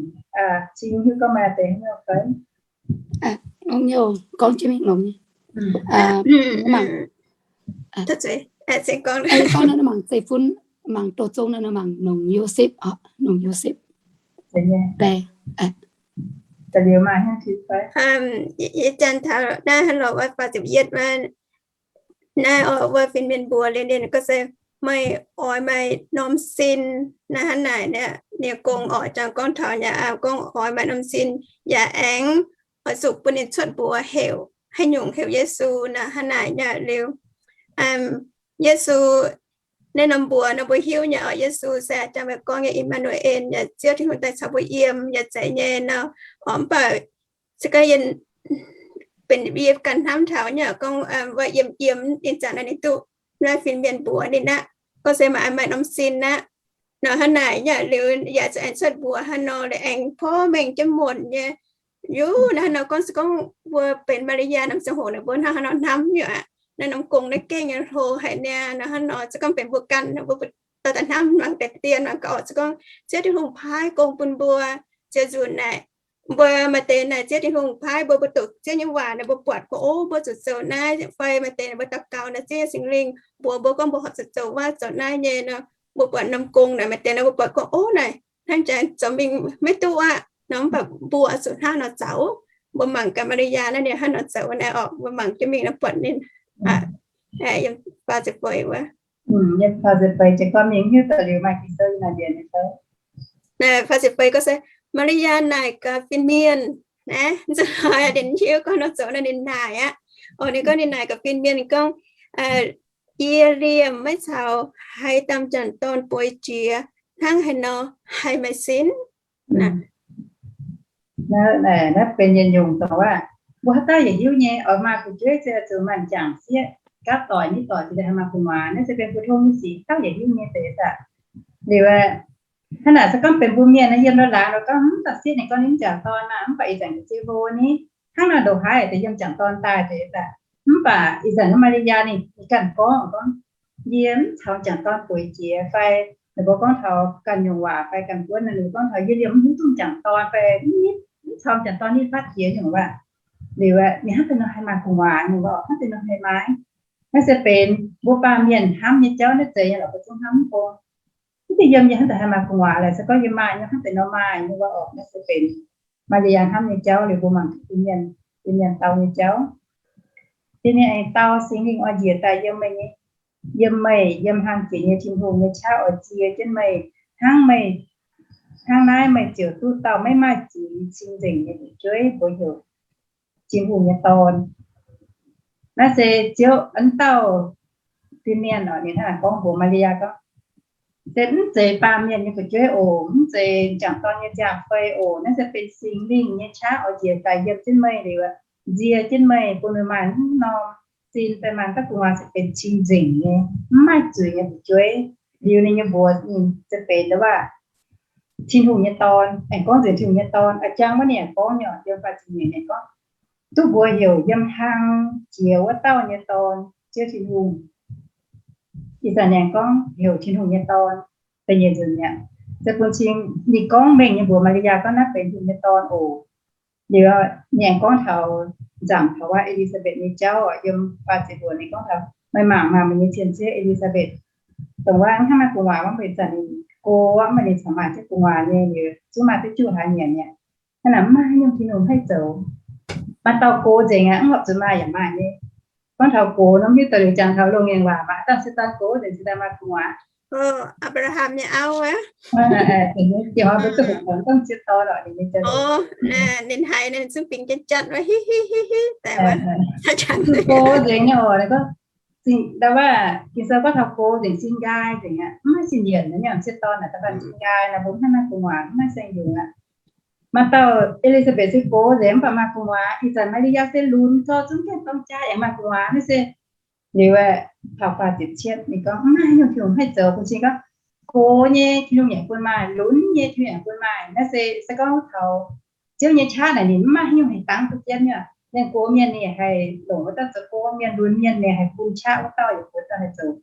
cing hiuv gorngv maaih deix haaix nyungc fai? Gorngv jienv mingh longx nyei. Mangc, gorngv naaiv mangc zeiv-fun, mangc douz zong naaiv mangc nongc Yosepv oc, nongc Yosepv. Yie janx taux naaiv haaix lorqc wuov faah ziepc yietv wuov, naaiv oc, wuov fin-mienh mbuox liuz ninh gorngv se, meih oix maaih norm sin naaiv hnangv naaic, ninh gong oc, jangx gorngv taux yaac gorngv oix maaih norm sin, yaac aengx oix zuqc bun ninh cuotv mbuox heuc haaix nyungc heuc Yesu naaiv hnangv naaic nyei liuz, Yesu naaiv norm mbuox nor mbuo hiuv nyei oc, Yesu se jangx meih gorngv nyei I^maa^nu^en, yaac Ziouv Tin-Hungh daaih caux mbuo yiem, yaac zeiz nyei nor. Oc, mv baac se gorngv yie benx yie ganh hnamv taux nyei gorngv wuov yiem yiem ninh zanc naaiv ninh duqv naaiv fin-mienh mbuox ninh aqv, gorngv se maaih maaih norm sin aqv. Nor hnangv naaic nyei liuz yaac zuqc aengx cuotv mbuox hnangv nor, liuz aengx porv mengh jienv muonc nyei. Yaac naaiv hnangv nor gorngv se gorngv mbuo benx Maa^li^yaa norm ziangh hoc naaic mbuo hnangv haaix nor hnamv nyei aqv. Naaiv norm gong naaiv gengh nyei hlo haic niaa. Nor hnangv nor se gorngv benx mbuo ganh, mbuo dauh dauh hnamv mangc deix dien mangc gaax oc. Se gorngv Ziouv Tin-Hungh paaiv gong bun mbuo, ziouc nzunc naaic mbuo maaih deix naaic Ziouv Tin-Hungh paaiv mbuo, mbuo doqc Ziouv nyei waac naaic mbuo buatc gorngv, o, mbuo zuqc zoux naaiv fai maaih deix naaic mbuo daux gaux naaic Ziouv nyei Singx Lingh mbuox mbuo gorngv mbuo horpc zuqc zoux wuov zoux naaiv nyei nor, mbuo buatc norm gong naaic maaih deix naaic mbuo buatc gorngv, o, naaic hnangv jangx zoux mingh maiv duqv aqv nor, mv baac mbuo zuqc hnangv nor zoux. Mbuo mangc gaax Maa^li^yaa naaiv ninh hnangv nor zoux naaic oc, mbuo mangc jienv mingh nor buatc ninh. Yiem faah ziepc feix wuov, faah ziepc feix gorngv se Maa^li^yaa naaic gaax fin-mienh, naaiv nzunc hnoi ninh hiuv gorngv nor zoux naaiv ninh naaic aqv. Oc, ninh gorngv ninh naaic gaax fin-mienh gorngv, yie liemh maiv caux haaix dauh m'jangc dorn bueix jiex, hnangv haaix nor haih maaih sin? Naaiv benx yietc nyungc dongh wuov, mbuo haaix dauh yaac hiuv nyei, oix maaih fu'jueiv se zuqc maaih m'jangc sieqv gapv doic nitv doic cingx daaih haih maaih gu'nguaaz. Naaiv se benx mbuo tong nyei sic, dauh yaac hiuv nyei deix aqv. Liuz hnangv naaic se gorngv benx mbuo mienh naaiv yiem ndau laangz nor gorngv, mv dauh sieqv ninh gorngv ninh m'jangc dorn maah, mv baac ih zanc ga'sie hlo ni, hnangv nor ndongc haaix deix yiem m'jangc dorn daaih deix aqv. Mv baac ih zanc naaiv Maa^li^yaa ninh ganh gorngv, gorngv, yie mv caux m'jangc dorn bueix jiex fai Ninh mbuo gorngv taux ganh nyungc waac fai ganh buonv nor, ninh mbuo gorngv taux yie liemh mv hiuv duqv m'jangc dorn fai mv, mv caux m'jangc dorn nitv fatv jiex nyungc waac. Liuz ninh hnangv deix nor haih maaih gu'nguaaz nyungc waac, hnangv deix nor haih maaih. Naaiv se benx mbuo baamh mienh hnamv nyei jauv naaiv zeiz nyei lorqc, mbuo zungv hnamv mv bung. Mv baac yiem yie hnangv deix haih maaih gu'nguaaz lorqc, se gorngv yie maaih nyei hnangv deix nor maaih nyei waac orqc, naaiv se benx Maa^li^yaa hnamv nyei jauv liuz mbuo mangc gaax mienh, mienh dau nyei jauv. Yie mienh aengx dau, Singx Lingh oix njiec daaih yiem meih nyei, yiem meih, yiem hlang jiex nyei Tin-Hungh nyei qaqv oix ziex jienv meih, hnangv meih, hnangv naaiv meih ziouc duqv dauh maiv maaih zuiz cing-nzengc nyei fu'jueiv, mbuox heuc Tin-Hungh nyei Dorn. Naaiv se Ziouv, a'ndauh fin-mienh oc, ninh hnangv naaic gorngv mbuox Maa^li^yaa gorngv, se mv zeiz baamh mienh nyei fu'jueiv oc, mv zeiz m'jangc dorn nyei ziangh fei oc, naaiv se benx Singx Lingh nyei qaqv oix njiec daaih yiem jienv meih liuz, nzie jienv meih, bun meih maaih mv norm sin fai maaih mv dauh gu'nguaaz se benx cing-nzengc nyei, mv maaih zuiz nyei fu'jueiv. Liuz ninh nyei mbuox ninh se benx ndau waac Tin-Hungh nyei Dorn, aengx gorngv nzengc Tin-Hungh nyei Dorn. A'jang wuov ninh aengx gorngv nyei, yiem faah ziepc nyeic ninh gorngv, duqv mbuox heuc yiem hlang jiex wuov dauh nyei Dorn, Ziouv Tin-Hungh. Ih zanc ninh aengx gorngv heuc Tin-Hungh nyei Dorn. Da'nyeic nzunc mi'aqv, se bun cing ninh gorngv mengh nyei mbuox Maa^li^yaa gorngv naaiv benx Tin-Hungh nyei Dorn oc. Liuz ninh aengx gorngv taux nzamc taux wuov E^li^saa^mbetc nyei jauv oc, yiem faah ziepc luoqc ninh gorngv taux, meih mangc maah, meih nyei cien-ciouv E^li^saa^mbetc, dongh wuov mv hnangv maaih gu'nguaaz mv baac ih zanc ninh go aqv, mv baac ninh corc maaih jienv gu'nguaaz nyei, liuz zungv maaih duqv juqv hlaax nyanc mi'aqv. Hnangv naaic mv maaih haaix nyungc Tin-Hungh haih zoux. Maaih dauh gox nzengc aqv, mv horpc zuqc maaih yaac maaih nyei. Gorngv taux gox nor, mv hiuv duqv liuz jangx taux longx nyei waac, maaih haaix dauh sieqv dorn gox nzengc, sieqv dorn maaih gu'nguaaz. Abraham nyei auv aqv. Dieh hnoi mbuo duqv hoqc taux gorngv sieqv dorn lorqc, ninh nyei jauv. Ninh haiz ninh zungv bingx janx-janx wuov, hi hi hi hi, daaih wuov. Gox nzengc nyei oc, gorngv, ndau wuov Ging-Sou gorngv taux gox nzengc, sin nqaai nzengc aqv, mv maaih sin yienc nyei. Sieqv dorn naaic da'faanh sin nqaai naaic, mbuo mv haih maaih gu'nguaaz, mv maaih saeng-yungz aqv. Maaih dauh E^li^saa^mbetc se gox nzengc mv baac maaih gu'nguaaz, ih zanc Maa^li^yaa se lunx zorqv zungv gaengh dorng jaa yaac maaih gu'nguaaz naaiv se. Liuz taux faah ziepc cietv ninh gorngv mv maaih haaix nyungc Tin-Hungh haih zoux. Bun cing gorngv gox nyei Tin-Hungh yaac bun maaih, lunx nyei Tin-Hungh yaac bun maaih. Naaiv se, se gorngv taux Ziouv nyei qaqv naaic ninh mv maaih haaix nyungc haih dangv duqv jienv nyei. Mienh gox mienh ninh haih longc wuov dauh zoux gox, mienh lunx mienh ninh haih bun qaqv wuov dauh yaac bun dauh haih zoux.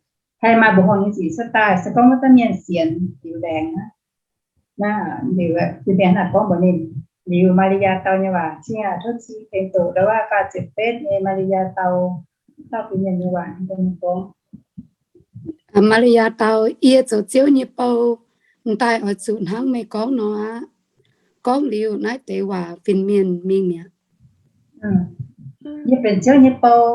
Haih maaih mbuoqc horngh nyei sic cuotv daaih, se gorngv wuov dauh mienh sienx liuz laengz aqv. Naaiv liuz, yie mienh naaic gorngv mbuox ninh, liuz Maa^li^yaa dau nyei waac, cing aac, tov cing tengx doqc ndau wuov faah ziepc betv nyei Maa^li^yaa dau, dauh fin-mienh nyei waac, ninh gorngv, Maa^li^yaa dau, yie zoux Ziouv nyei bou, m'daaih oix zuqc hnangv meih gorngv nor aqv. Gorngv liuz naaiv deix waac, fin-mienh mingh mi'aqv. Yie benx Ziouv nyei bou.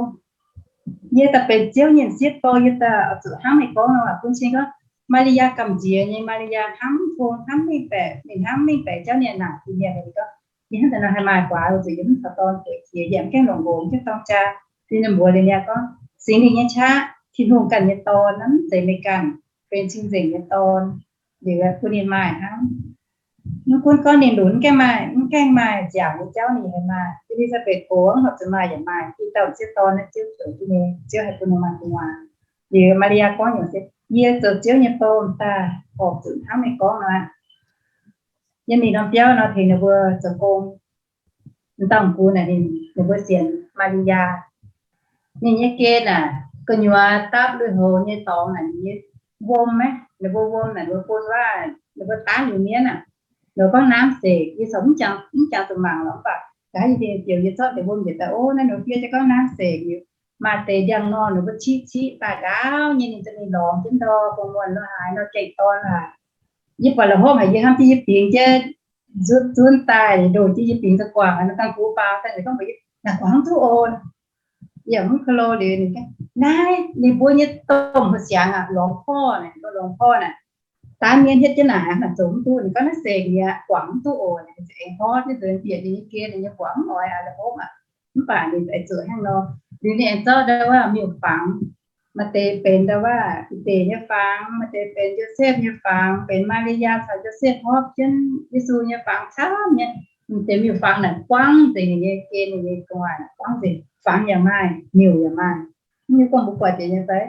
Yie daaih benx Ziouv nyei m'sieqv bou, yie daaih oix zuqc hnangv meih gorngv nor. Bun cing gorngv Maa^li^yaa gamh nziex nyei, Maa^li^yaa hnamv tong, hnamv mengh baeqc, ninh hnamv mengh baeqc jauv ninh naaic fin-mienh, ninh gorngv, yie hnamv daaih nor haih maaih guaax oix zuqc yie mv taux dorn bueix jiex, yie mv gaengh longc nqox, mv gaengh dorng jaa. Ninh mbuox liuz ninh gorngv, Singx Lingh nyei qaqv, Tin-Hungh ganh nyei Dorn, mv zeiz meih ganh, benx cing-nzengc nyei Dorn. Liuz bun ninh maaih hnangv. Mv gunv gorngv ninh lunx mv gaengh maaih, mv gaengh maaih nziaauc nyei jauv ninh haih maaih. E^li^saa^mbetc gox mv horpc zuqc maaih yaac maaih, i dauh m'sieqv dorn naaiv Ziouv zoux jienv nyei, Ziouv haih bun ninh maaih gu'nguaaz. Liuz Maa^li^yaa gorngv nyungc se, yie zoux Ziouv nyei bou daaih horpc zuqc hnangv meih gorngv nor aqv. Yiem mingh norm biauv nor tengx ninh mbuo zoux gong. M'dauh m'gux naaic ninh, ninh mbuo sienx Maa^li^yaa. Ninh nyei gen naaic, gu'nyuoz dapv lui-houx nyei dorngx naaic, ninh nyei wuom maiv, ninh mbuo wuom naaic, ninh mbuo bun waac, ninh mbuo daanv liuz mienv aqv. Ninh mbuo gorngv น้ำเสก, yie corc mv jangx, mv jangx zuqc mangc lorqc, mv baac nqa'haav yie dingh ziouc yie zorqv deix wuom njiec daaih, o, naaiv ninh mbuo fiev jienv gorngv น้ำเสก liuz, maaih deix ndiangx-normh ninh mbuo qiqv qiqv daaih ndaauv nyei, ninh za'gengh lorngx jienv ndor, gu'nguaaz lo haaix nor gaengh dorn haic. Yie buatc la'hopv haic, yie hnamv jienv yie bingx jienv nzutv zunv daaih, ndoh jienv yie bingx za'guangc, nor dangh gux faaux daaih, ninh gorngv mbuox yie, naaic guangc duqv oc. Yie yaac mv klo liuz, ninh gorngv, naaiv ninh mbuo nyei domh heuc siangx aqv, หลวงพ่อ naaic, หลวงพ่อ naaic, daanv mienv hietv jienv naaic, naaic zoux mv duqv. Ninh gorngv น้ำเสก mi'aqv, guangc mv duqv oc. Ninh za'gengh horv jienv nzuonx bieqc ninh nyei gen, ninh nyei guangc mv oix aqv, la'hopv aqv. Mv baac ninh aengx zuqc hnangv nor. Liuz ninh aengx zorqv ndau wuov miuc-fangx, maaih deix benx ndau wuov Bide nyei fangx, maaih deix benx Yosepv nyei fangx, benx Maa^li^yaa caux Yosepv horpc jienv Yesu nyei fangx camv nyei. Deix miuc-fangx naaic buangv nzengc ninh nyei gen, ninh nyei gu'nguaaz buangv nzengc, fangx yaac maaih, miuc yaac maaih. Mv hiuv gorngv mbuo buatc jiex nyei fai?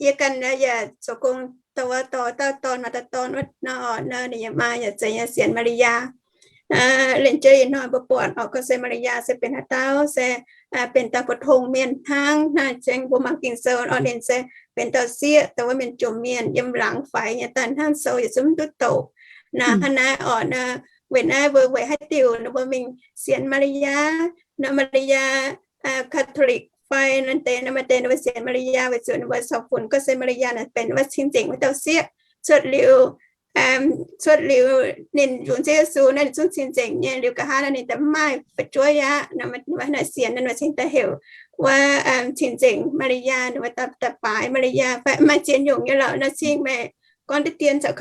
Yie ganh yaac zoux gong dongh wuov dorh dauh dorn, maaih dauh dorn wuov nor, ninh yaac maaih, yaac zeiz nyei sienx Maa^li^yaa. Lengc jeiv ih hnoi mbuo buatc oc, gorngv se Maa^li^yaa se benx haaix dauh, se benx dauh phổ thông mienh hnangv. Naaiv zengv mbuo mangc Ging-Sou orqc, ninh se benx dauh sieqv, dongh wuov mienh jomc mienh yiem laangz faix nyei daaih hnangv, sou yietc zungv mv duqv doqc. Naaiv hnangv naaiv orqc, naaiv weic naaiv mbuo weic haaix diuc nor mbuo mingh sienx Maa^li^yaa, nor Maa^li^yaa Catholic fai naaiv deix, nor maaih deix ninh mbuo sienx Maa^li^yaa weic zuqc ninh mbuo corc funx gorngv se Maa^li^yaa naaic benx wuov cing-nzengc wuov dauh sieqv. Cuotv liuz, cuotv liuz ninh nzunc Ziouv Yesu naaiv ninh zungv cing-nzengc nyei. Liuz nqa'haav naaiv ninh daaih mv maaih fu'jueiv aqv. Naaiv sienx naaiv ninh cingx daaih heuc wuov cing-nzengc Maa^li^yaa, ninh mbuo daaih baaix Maa^li^yaa fai maaih ziex nyungc nyei lorqc. Naaiv cingx meih gorngv diqv dien caux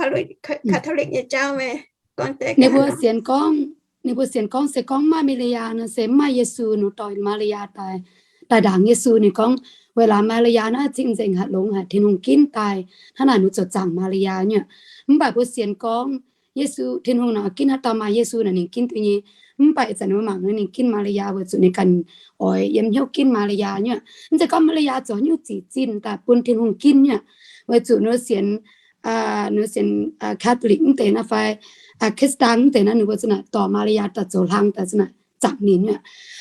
Catholic nyei jauv meih gorngv deix. Ninh mbuo sienx gorngv, ninh mbuo sienx gorngv se gorngv maaih Maa^li^yaa nor se mv maaih Yesu nor, dorh Maa^li^yaa daaih, daaih ndaangc Yesu. Ninh gorngv weic laaix Maa^li^yaa naaiv cing-nzengc haic, longx haic, Tin-Hungh ginv daaih. Hnangv naaic ninh zoux zaangc Maa^li^yaa nyei. Mv baac mbuo sienx gorngv Yesu, Tin-Hungh nor ginv haaix dauh maaih Yesu naaic ninh ginv duqv nyei. Mv baac ih zanc mbuo mangc ninh ginv Maa^li^yaa weic zuqc ninh ganh oix yiem hnyouv ginv Maa^li^yaa nyei. Mv zeiz gorngv Maa^li^yaa zoux nyungc zic zinh daaih bun Tin-Hungh ginv nyei. Weic zuqc ninh sienx, ninh sienx Catholic mv deix naaiv fai Kристиан mv deix naaiv, ninh mbuo za'naaic dorh Maa^li^yaa daaih zoux hlang daaih za'naaic zaangc ninh nyei.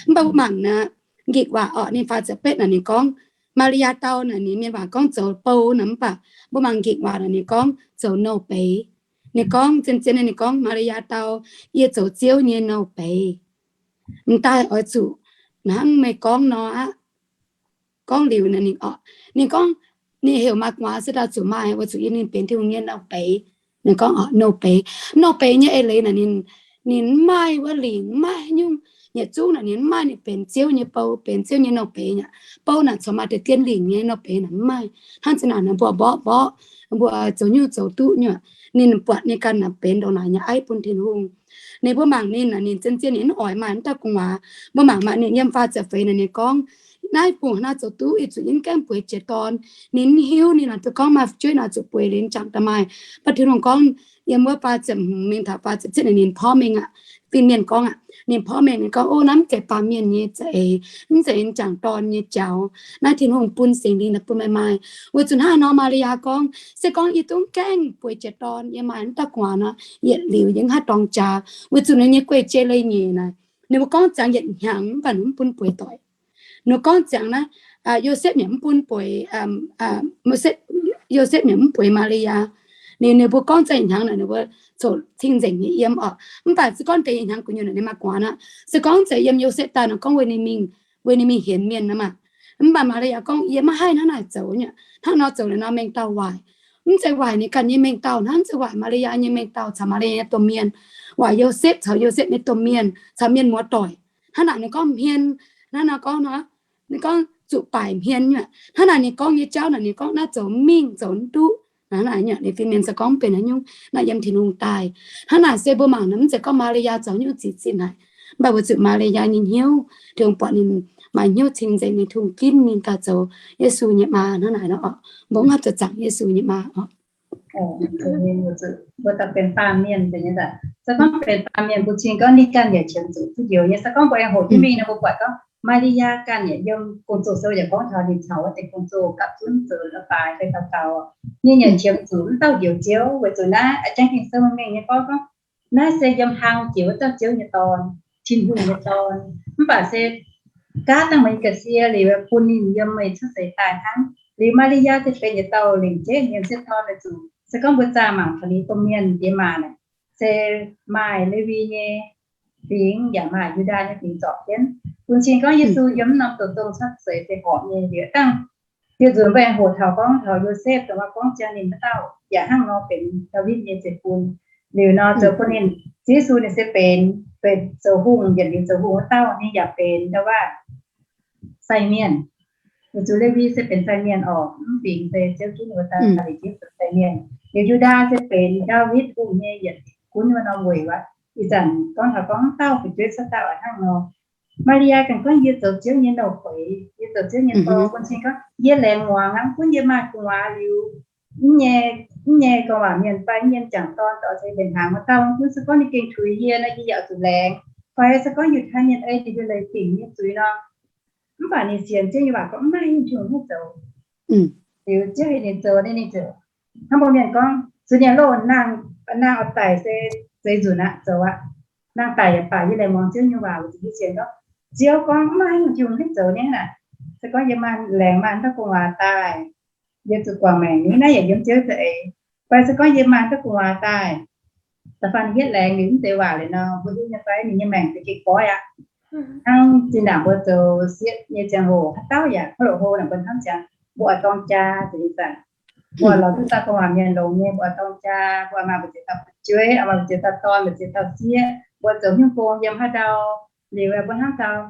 Mv baac mbuo mangc naaic, Ging-Waac orqc, ninh faah ziepc betv naaic ninh gorngv, Maa^li^yaa dau naaic ninh mienh waac gorngv zoux bou naaic, mv baac mbuo mangc Ging-Waac naaic ninh gorngv zoux nouh beiz. Ninh gorngv zien-zien ninh gorngv, Maa^li^yaa dau, Yie zoux Ziouv nyei nouh beiz. M'daaih oix zuqc hnangv meih gorngv nor aqv. Gorngv liuz naaic ninh orqc, ninh gorngv, ninh heuc maaih gu'nguaaz se daaih zuqc maaih, weic zuqc yie ninh benx Tin-Hungh nyei nouh beiz. Ninh gorngv orqc, nouh beiz. Nouh beiz nyei eix leiz naaic ninh, ninh mv maaih wuov lingc, mv maaih nyungc. Yietc zungv naaic ninh mv maaih ninh benx Ziouv nyei bou, benx Ziouv nyei nouh beiz aqv. Bou naaic corc maaih deix dien lingc nyei, nouh beiz naaic mv maaih. Hnangv za'naaic naaic mbuo mborqv mborqv, mbuo zoux nyungc zoux duqv nyei, ninh buatc ninh ganh naaic benx ndongc naaic nyei aiv bun Tin-Hungh. Ninh mbuo mangc ninh naaic ninh zien-zien ninh mv oix maaih wuov dauh gu'nguaaz. Mbuo mangc maaih ninh yiem faah ziepc feix naaic ninh gorngv, Naaiv bungx naaiv zoux duqv, ih zuqc yie mv gaengh bueix jiex dorn. Ninh mv hiuv, ninh naaic duqv gorngv maaih fu'jueiv naaic zuqc bueix liuz jangx daaih maaih. Mv baac Tin-Hungh gorngv yiem wuov faah ziepc hmz mingh taux faah ziepc cietv naaic ninh porv mengh aqv. Fin-mienh gorngv aqv, ninh porv mengh ninh gorngv, O, naaiv mv zeiz baamh mienh nyei za'eix, mv zeiz jangx dorn nyei jaux. Naaiv Tin-Hungh bun Singx Lingh naaic bun meih maaih. Weic zuqc hnangv nor Maa^li^yaa gorngv, Se gorngv yie duqv gaengh bueix jiex dorn, yie maaih wuov dauh gu'nguaaz nor, yietc liuz yie mv haih dorng jaax. Weic zuqc ninh nyei guei-jei leiz-nyeic naaic, ninh mbuo gorngv ziangx yietc hnyangx mv baac ninh mv bun bueix doic. Ninh gorngv ziangx naaiv, Yosepv yaac mv bun bueix, Yosepv yaac mv bueix Maa^li^yaa. Ninh, ninh mbuo gorngv ziangx yietc hnyangx naaic ninh mbuo coqv cing-nzengc nyei yiem orqc. Mv baac se gorngv deix yietc hnyangx gu'nyuoz naaic ninh maaih gu'nguaaz aqv. Se gorngv zeiz yiem Yosepv daaih nor gorngv weic ninh mingh, weic ninh mingh hienx mienh nor maah. Mv baac Maa^li^yaa gorngv, Yie maiv haih hnangv naaic zoux nyei. Hnangv nor zoux liuz nor mengh dauh waaic. Mv zeiz waaic ninh ganh nyei mengh dauh hnangv, mv zeiz waaic Maa^li^yaa nyei mengh dauh caux Maa^li^yaa nyei domh mienh, waaic Yosepv caux Yosepv nyei domh mienh caux mienh muoz-doic. Hnangv naaic ninh gorngv hmien, hnangv naaic gorngv nor, ninh gorngv zuqc baaic hmien nyei. Hnangv naaic ninh gorngv nyei jauv naaic ninh gorngv naaiv zoux mingh zoux mv duqv. Hnangv naaic nyei ninh fin-mienh se gorngv benx haaix nyungc naaic yiem Tin-Hungh daaih. Hnangv naaic se mbuo mangc naaic mv zeiz gorngv Maa^li^yaa zoux nyungc zic zinh haic, mv baac weic zuqc Maa^li^yaa nyei hnyouv, Tin-Hungh buatc ninh maaih hnyouv cing-nzengc, ninh Tin-Hungh ginv ninh daaih zoux Yesu nyei maa. Hnangv naaic nor orqc, mbuo mv haih zoux zaangc Yesu nyei maa orqc. Mbuo daaih benx baamh mienh, se gorngv benx baamh mienh mbuo cing gorngv ninh ganh yaac qiemx zuqc duqv njoux nyei. Se gorngv mbuo aengx hoqc jienv mingh nor mbuo buatc gorngv Maa^li^yaa ganh yaac yiem Gong-Zoh sou yaac gorngv taux ninh caux wuov deix Gong-Zoh gapv zunv zoux leiz-baaix fai daux gaux, ninh yaac qiemx zuqc mv dauh Njoux Ziouv. Weic zuqc naaiv jangx Ging-Sou mengh nyei gorngv gorngv naaiv se yiem hlang jiex wuov dauh Ziouv nyei Dorn, Tin-Hungh nyei Dorn. Mv baac se gaav dangh meih ga'sie liuz bun ninh yiem meih cuotv seix daaih hnangv. Liuz Maa^li^yaa se benx yietc dauh lengc jeiv yiem sieqv dorn weic zuqc se gorngv mbuo zaah mangc taux ninh domh mienh diex maac naaic, se maaih Lewi nyei fingx yaac maaih Yu^ndaa nyei fingx zorpc jienv. Bun cing gorngv Yesu yiem mv norm douz dongh cuotv seix se horpc nyei. Liuz dangh dieh nzunc mbuo aengx hoqc taux gorngv taux Yosepv dongh waac gorngv ziangh ninh wuov dauh yaac hnangv nor benx Ndaawitv nyei zeiv-fun. Liuz nor zoux bun ninh, Ziouv Yesu ninh se benx, benx zoux hungh, yietc liuz zoux hungh wuov dauh. Ninh yaac benx ndau-waac sai mienh. Weic zuqc Lewi se benx sai mienh orqc, mv fingx se Ziouv ginv wuov dauh, liuz ginv benx sai mienh. Liuz Yu^ndaa se benx Ndaawitv hungh nyei yietc gunv wuov norm weic wuov. Ih zanc gorngv taux gorngv dauh fu'jueiv cuotv daaih oix hnangv nor. Maa^li^yaa ganh gorngv, Yie zoux Ziouv nyei nouh beiz, yie zoux Ziouv nyei dorn. Bun cing gorngv yie laengz muangx aqv, mv gunv yie maaih gu'nguaaz liuz, mv nyei, mv nyei gorngv waac mienh fai mv nyei m'jangc dorn dorh se mbenc hnaangx wuov dauh, mv gunv se gorngv ninh gengh tuix yie nor, yie yaac zuqc laengz. Fai se gorngv Yiutai mienh ei ninh mbuo leiz dingc nyei zuiz nor, mv baac ninh sienx Ziouv nyei waac gorngv mv maaih haaix nyungc haaix zoux. Liuz Ziouv heuc ninh zoux, ninh, ninh ziouc hnangv mbuo mienh gorngv, zuqc ninh loh nangh, nangh oix daic se zeix nzunc aqv, zoux aqv. Nangh daic yaac baac yie laengz muangx Ziouv nyei waac, weic zuqc yie sienx gorngv Ziouv gorngv, mv maaih haaix nyungc haaix zoux nyei naaic. Se gorngv yie maaih, laengz maaih duqv gu'nguaaz daaih, yie zuqc guangc maengc nyei. Naaiv yaac yiem Ziouv za'eix. Fai se gorngv yie maaih duqv gu'nguaaz daaih, da'faanh yietv laengz liuz mv deix waac liuz nor, mbuo hiuv nyei fai ninh nyei maengc za'gengh goiv aqv. Hnangv zinh ndaangc mbuo zoux sieqv nyei ziangh hoc, haaix dauh yaac, haaix loc hlo naaic mbuo hnamv ziangx, mbuo oix dorng jaa, za'gengh zanc mbuo lorz duqv dauh gu'nguaaz mienh longx nyei, mbuo oix dorng jaa, mbuo maaih mbu'ziex dauh fu'jueiv, maaih mbu'ziex dauh dorn, mbu'ziex dauh sieqv, mbuo zoux hnyouv gong yiem haaix ndau liuz, mbuo hnamv taux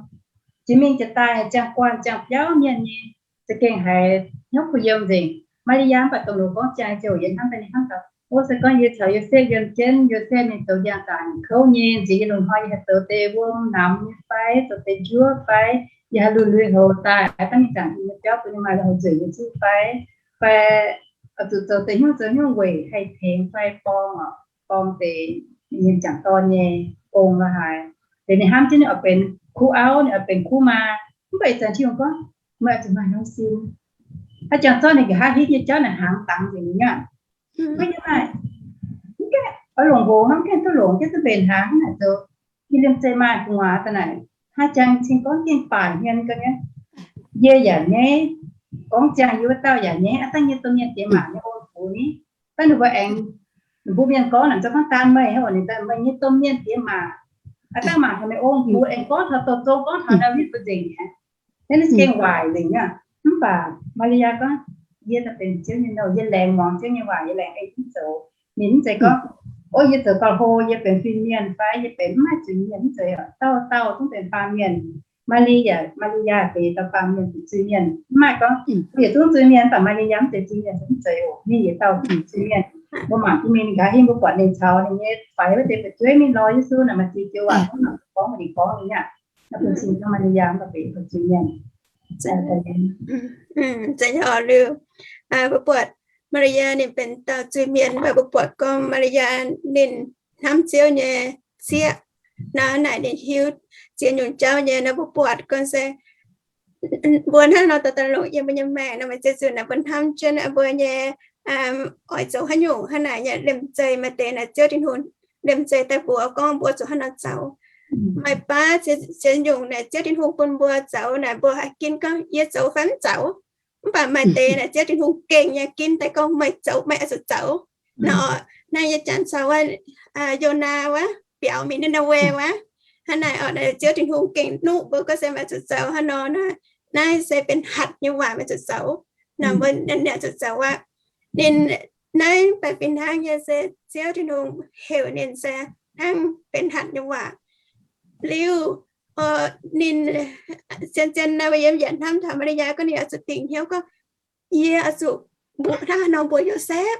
jiex mingh jiex daaih ziangh guanh ziangh biauv mienh nyei, za'gengh haiz hnyouv kuh yiem nzengc. Maa^li^yaa mv baac dongh loz gorngv ziangh ziouc yie hnamv daaih ninh hnamv taux, o, se gorngv yie caux Yosepv yiem jienv, Yosepv ninh zoux njang-laangc kouv nyei, nziex yie lungh hnoi yie haih zoux deix wuom namx nyei fai, zoux deix njuov fai, yie haih lui-lui houx daaih, dangh ninh zaangc Tin-Hungh nyei biauv bun yie maaih lui-houx nzueic nyei zuqc fai, fai zuqc zoux deix hnyouv zoux hnyouv weic haih tengx fai borng, borng deix ninh jangc dorn nyei gong la'haaix. Deix ninh hnamv jienv ninh oix benx kuv auv, ninh oix benx kuv maa. Mv baac ih zanc Tin-Hungh gorngv, meih oix zuqc maaih norm sin. Haaix jangx zorqv ninh nqa'haav hitv nyei jauv naaic hnaangx dangx nzengc nyei aqv. Mv baac yie maaih, mv gaengh oix longc hoc hnangv, mv gaengh duqv longc, gaengh duqv mbenc hnaangx hnangv naaic zoux. Yie liemh zeih maaih gu'nguaaz daaih naaic, haaix jangx cing gorngv gengh baanc hmien ga'naaiv. Yie yaac nyaiv, gorngv ziangh yie wuov dauh yaac nyaiv, aav dangh nyei domh mienh diex maac nyei ong-bux ni. Dangh ninh mbuo aengx, ninh mbuo mienh gorngv naaic, zoux gorngv daan meih hnangv oc, ninh daaih meih nyei domh mienh diex maac. Aav dangh maac taux meih ong-bux aengx gorngv taux douz zong, gorngv taux Ndaawitv mbuo nzengc mi'aqv. Naaiv gengh waaic nzengc aqv. Mv baac Maa^li^yaa gorngv, yie daaih benx Ziouv nyei nouh, yie laengz muangx Ziouv nyei waac, yie laengz ei Ziouv zoux. Ninh mv zeiz gorngv, o, yie zoux gauh hlo, yie benx fin-mienh fai yie benx mv maaih zuiz-mienh, mv zeiz oc. Dauh dauh zungv benx baamh mienh. Maa^li yaac, Maa^li^yaa benx dauh baamh mienh, benx zuiz-mienh. Mv maaih gorngv, yie zungv zuiz-mienh, mv baac Maa^li^yaa mv zeiz zuiz-mienh, mv zeiz oc. Ninh yietc dauh zuiz-mienh. Mbuo mangc jienv mingh nqa'haav hingv mbuo buatc ninh caux ninh nyei faix wuov deix fu'jueiv mingh lorz Yesu naaic, maaih ziex joux waac gorngv, maaih ninh gorngv nyei aqv. Naaiv bun cing gorngv Maa^li^yaa mv baac benx zuiz-mienh. Zeiz nyei oc. Liuz, mbuo buatc Maa^li^yaa ninh benx dauh zuiz-mienh, mv baac mbuo buatc gorngv Maa^li^yaa ninh hnamv Ziouv nyei sieqv. Naaiv naaic ninh hiuv ziex nyungc jauv nyei. Naaiv mbuo buatc gorngv se mbuo hnangv nor daaih longc yiem mbuo nyei maengc nor, maaih ziex nzunc naaic mbuo hnamv jienv mbuo nyei oix zoux haaix nyungc hnangv naaic, liemh zeih maaih deix naaic Ziouv Tin-Hungh liemh zeih daaih mbuox gorngv mbuo zuqc hnangv nor zoux. Maaih baav ziex nyungc naaic Ziouv Tin-Hungh bun mbuo zoux naaic, mbuo haih ginv gorngv yie zoux fai mv zoux. Mv baac maaih deix naaic Ziouv Tin-Hungh gengh nyei ginv daaih gorngv meih zoux, meih oix zuqc zoux. Nor, naaiv yie janx caux wuov Yonaa wuov biaux mingh Ni^naa^we wuov. Hnangv naaic oc, Ziouv Tin-Hungh gengh nuqv mbuo gorngv se meih zuqc zoux hnangv nor. Naaiv se benx hatc nyei waac, meih zuqc zoux. Nor mbuo ninh zuqc zoux aqv. Ninh naaiv baeqc fih hnangv nyei se Ziouv Tin-Hungh heuc ninh se hnangv benx hatc nyei waac. Liuz, ninh zien-zien naaiv mbuo yiem yaac hnamv taux Maa^li^yaa gorngv ninh oix zuqc dingc hnyouv gorngv, yie oix zuqc mbuox hnangv haaix nor mbuox Yosepv.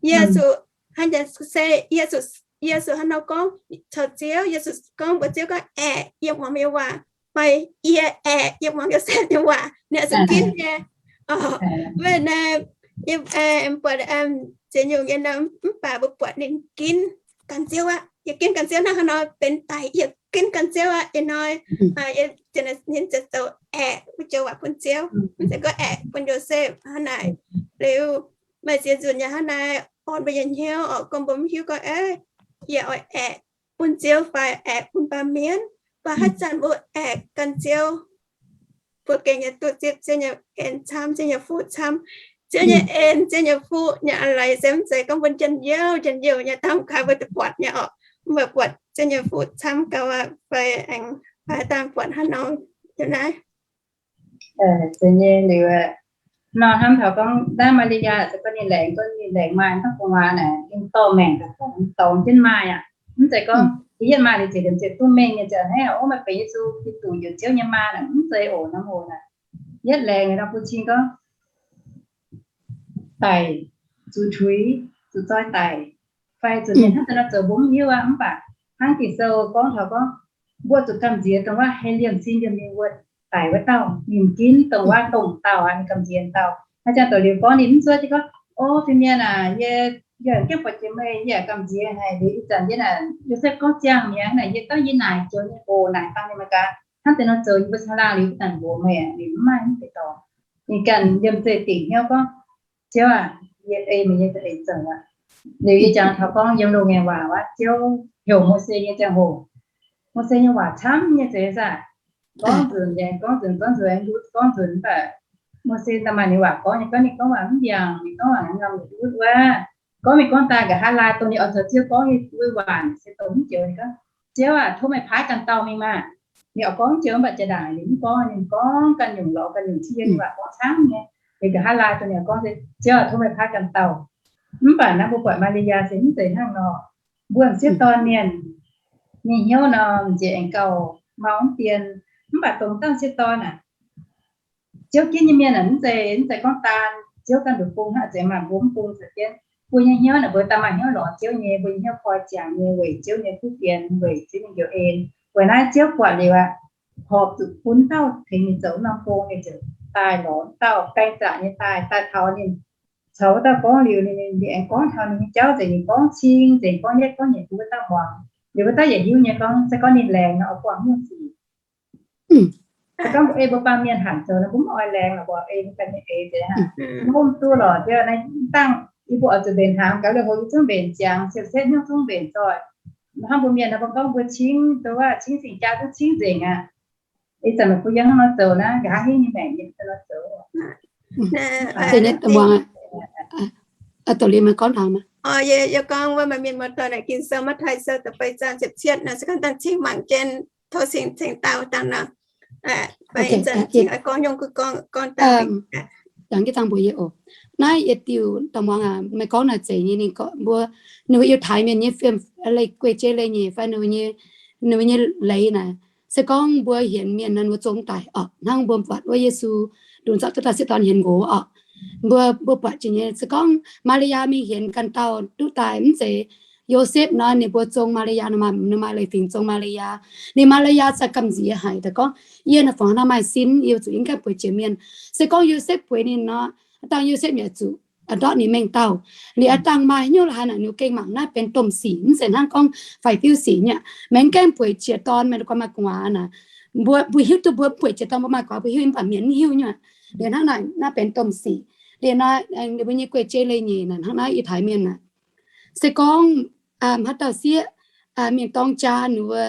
Yie oix zuqc hnangv se yie oix zuqc, yie oix zuqc hnangv nor gorngv caux Ziouv, yie oix zuqc gorngv mbuox Ziouv gorngv, aeqv, yie muangx meih nyei waac, fai yie aeqv, yie muangx Yosepv nyei waac, ninh oix zuqc ginv nyei. Meih naaiv, yie buatc ziex nyungc nyei nor, mv baac mbuo buatc ninh ginv gan Ziouv aqv. Yie ginv gan Ziouv hnangv haaix nor benx daic, yie ginv gan Ziouv aqv. Ih hnoi yie, ninh ziouc zoux aeqv, mv joux waac bun Ziouv, mv zeiz gorngv aeqv bun Yosepv hnangv naaic. Liuz, maaih ziex nzunc yaac hnangv naaic, orn mbuo nyei hnyouv oc, gorngv mbuo mv hiuv gorngv, yie oix aeqv bun Ziouv fai aeqv bun baamh mienh, fai haaix zanc mbuo aeqv gan Ziouv, mbuo gengh nyei duqv zipv Ziouv nyei en camv, Ziouv nyei fuqv camv. Ziouv nyei en, Ziouv nyei fuqv nyei a'leiz se mv zeiz gorngv mbuo njien-youh njien-youh nyei dangh kaaix mbuo duqv buatc nyei oc. Mv baac buatc Ziouv nyei fuqv camv gauh aqv. Fai aengx fai dangh buatc hnangv nor, yiem naaiv. Zeiz nyei liuz, nor hnamv taux gorngv naaiv Maa^li^yaa se gorngv ninh laengz, gorngv ninh laengz maaih hnangv gu'nguaaz naaic, ninh dorh maengc daaih dorngx jienv maaih aqv. Mv zeiz gorngv yietv maaih liuz ziouc, ziouc duqv mengh nyei ziouc hnangv, o, maaih benx Yesu Giduc, njoux Ziouv nyei maa naaic, mv zeiz oc. Nor oc, yietv laengz nor bun cing gorngv daic, zuqc tuix, zuqc zoi daic, fai zuqc mienh hnangv deix nor zoux mbuo mv hiuv aqv. Mv baac hnangv Ging-Sou gorngv taux gorngv, mbuo zuqc gamh nziex dongh wuov haih liemh sin liemh ninh wuonh daic wuov dauh, ninh ginv dongh wuov domh dauh aqv, ninh gamh nziex dauh. Haaix zanc dongh liuz gorngv ninh mv zuov jienv gorngv, o, fin-mienh aac, yie, yie gengh buatc jiex meih, yie yaac gamh nziex haic. Liuz ih zanc yie naaic, Yosepv gorngv ziangh mi'aqv naaic, yie gorngv yie naaic joux nyei oc, naaic dangh ninh mangc gaax hnangv deix nor zoux, yie mbuo caangh laangh liuz ih zanc mbuox meih aqv, ninh mv maaih hnangv deix dorngx. Ninh ganh liemh zeih dingc hnyouv gorngv, Ziouv aac, yie ei meih nyei za'eix zoux aqv. Liuz yie jangx taux gorngv yiem loz-ngaengc waac wuov, Ziouv heuc Mose nyei ziangh hoc, Mose nyei waac camv nyei zeiz aac, Gorngv nzunc, gorngv nzunc, gorngv nzunc, gorngv nzunc mv baac Mose daaih maaih ninh waac gorngv nyei, gorngv ninh gorngv waac mv ndiangx, ninh gorngv waac ngaam wuov. Gorngv mingh gorngv daaih nqa'haav laai dongh ninh oix caux Ziouv gorngv nyei waac se dongh mv joux ninh gorngv, Ziouv aac, tov meih paaiv ganh dauh mingh maah! Ninh oix gorngv joux mv baac jaa-ndaangc ninh mv gorngv, ninh gorngv ganh nyungc lorz ganh nyungc, cingx yie ninh waac gorngv camv nyei. Ninh nqa'haav laai dongh ninh oix gorngv se, Ziouv aac, tov meih paaiv ganh dauh. Mv baac naaiv mbuo buatc Maa^li^yaa se mv zeiz hnangv nor. Mbuo m'sieqv dorn mienh nyei hnyouv nor, m'njiex aengx gauh mau mv dien. Mv baac dongh dauh m'sieqv dorn aac, Ziouv ginv nyei mienh aac, mv zeiz, mv zeiz gorngv daan Ziouv ganh nduqc bung hnangv, zeiz maaih mbuo mv bung za'gengh. Mbuo nyei hnyouv naaic, mbuo daaih maaih hnyouv lorz Ziouv nyei, mbuo nyei hnyouv koi jangx nyei, weic Ziouv nyei kuv fienx, weic Ziouv nyei njoux en. Weic naaiv Ziouv buatc liuz aqv, horpc zuqc bun dauh tengx ninh zoux norm gong nyei, ziouc daaih lorz dauh baeng zaqc nyei daaih, daaih taux ninh, caux wuov dauh gorngv liuz, ninh, ninh aengx gorngv taux ninh nyei jauv nzengc, ninh gorngv cing nzengc, gorngv yietv gorngv nyeic bun wuov dauh muangx. Liuz wuov dauh yaac hiuv nyei gorngv, se gorngv ninh laengz nor, oix buangh hnyouv sic. Se gorngv mbuo ei mbuo baamh mienh hanc zoux nor, mbuo mv oix laengz lorqc, mbuo ei mbuo ganh nyei eix nzengc aqv. Mv duqv lorqc, yie naaiv dangh yie mbuo oix zuqc mbenc hnaangx gaax, liuz houc yie zungv mbenc ziangx, siou setv hnyouv zungv mbenc zoih. Hnangv mbuo mienh nor, mbuo gorngv mbuo cingv, duqv cingv cing-jaa zungv cingv nzengc aqv. Ih zanc meih mbuo yiem hnangv nor zoux naaiv, nqa'haav hingv nyei maengc yiem hnangv nor zoux. Muangx, doqc liuz meih gorngv taux. Yie gorngv wuov maaih mienh muoz-doic naaic Ging-Sou Matv^taai Sou da'feix zaang ziepc cietv nor, se gorngv dangh cingv mangc jienv tov cingx cingx dauh dangh nor. Jangx jienv dangh mbuox yie oc. Naaiv yietc diuc dangh muangx aac, meih gorngv naaic zeiz nyei, ninh gorngv mbuo, ninh mbuo Yiutai mienh nyei fiem, leih guei-jei leih nyeic fai ninh mbuo nyei, ninh mbuo nyei leiz naaic, se gorngv mbuo hienx mienh nor, mbuo zong daic oc. Hnangv mbuo buatc wuov Yesu ndongc zorqv duqv dauh sieqv dorn hienx nqox oc. Mbuo, mbuo buatc jiex nyei, se gorngv Maa^li^yaa mingh hienx ganh dauh duqv daaih mv zeiz Yosepv nor, ninh mbuo zong Maa^li^yaa, ninh maaih leiz fingx zong Maa^li^yaa. Ninh Maa^li^yaa za'gengh gamh nziex haic daaih gorngv, yie naaiv fongc haaix nor maaih sin, yie zuqc yiem gaengh bueix jiex mienh. Se gorngv Yosepv bueix ninh nor, aav dangh Yosepv yaac zuqc ndortv ninh mengh dauh. Liuz aav dangh maaih hnyouv la'haaix naaic, ninh gengh mangc naaiv benx domh sic, mv zeiz hnangv gorngv faix-fiuv sic nyei. Meih mv gaengh bueix jiex dorn, meih la'guaih maaih gu'nguaaz naaic. Mbuo, mbuo hiuv duqv mbuo mv bueix jiex dorn mbuo maaih gu'nguaaz, mbuo hiuv mv baac mienh mv hiuv nyei. Liuz hnangv naaic, naaiv benx domh sic. Liuz naaiv, ninh mbuo nyei guei-jei leih nyeic naaic, hnangv naaiv Yiutai mienh naaic, se gorngv haaix dauh sieqv mingh dorng jaa, ninh mbuo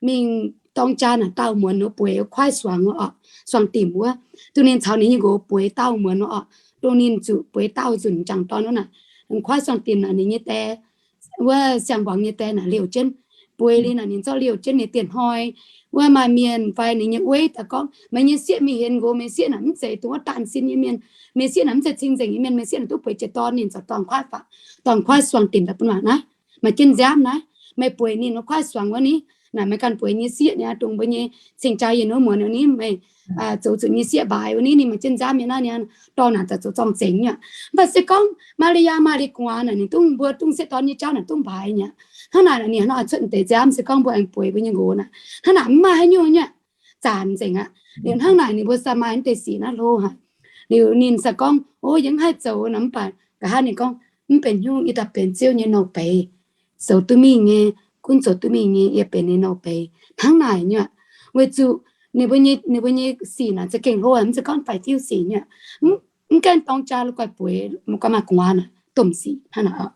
mingh dorng jaa naaic, dauh muonz ninh mbuo bueix kuaaiv suangx wuov oc, suangx dimc wuov, dongh ninh caux ninh nyei nqox bueix dauh muonz wuov oc, dongh ninh zuqc bueix dauh nzunc jangc dorn wuov naaic, kuaaiv suangx dimc naaic ninh nyei die, wuov siang-mbuangz nyei die naaic liouh jienv. Bueix liuz naaic ninh zorqv liouh jienv ninh nyei dienh hnoi. Wuov maaih mienh fai ninh nyei weiv daaih gorngv, meih nyei sieqv mingh hienx nqox, meih sieqv naaic mv zeiz dongh wuov daanh sin nyei mienh, meih sieqv naaic mv zeiz cing-nzengc nyei mienh, meih sieqv naaic duqv bueix jiex dorn. Ninh ziouc dorng kuaaiv, dorng kuaaiv suangx dimc daaih bun waac naaiv, maaih jienv nziaamv naaiv, meih bueix ninh wuov kuaaiv suangx wuov ni, naaic meih ganh bueix nyei sieqv niaa, dongh mbuo nyei cing-jaa yie nor muonz ni, meih zoux zuqc nyei sieqv mbaaix wuov ni, ninh maaih jienv nziaamv nyei naaiv niaa, dorh naaic daaih zoux zorng-zengx nyei. Mv baac se gorngv Maa^li^yaa maaih leiz gu'nguaaz naaic, ninh dungv mbuo dongh sieqv dorn nyei jauv naaic dongh mbaaix nyei. Hnangv naaic ninh hnangv cuotv deix nziaamv, se gorngv mbuo aengx bueix mbuo nyei nqox naaic, hnangv naaic mv maaih haaix nyungc nyei, zanc nzengc aqv. Liuz hnangv naaic ninh mbuo sa maaih deix sic naaiv hlo haic. Liuz ninh sa gorngv, o, yie mv haih zoux nor, mv baac nqa'haav ninh gorngv, mv benx haaix nyungc, yie daaih benx Ziouv nyei nouh beiz, zoux duqv mingh nyei, gunv zoux duqv mingh nyei, yie benx ninh nouh beiz. Hnangv naaic nyei, weic zuqc ninh mbuo nyei, ninh mbuo nyei sic naaic za'gengh hlo, mv zeiz gorngv faix-fiuv sic nyei. Mv gaengh dorng jaa la'guaih bueix, mv gaengh maaih gu'nguaaz naaic, domh sic hnangv naaic oc.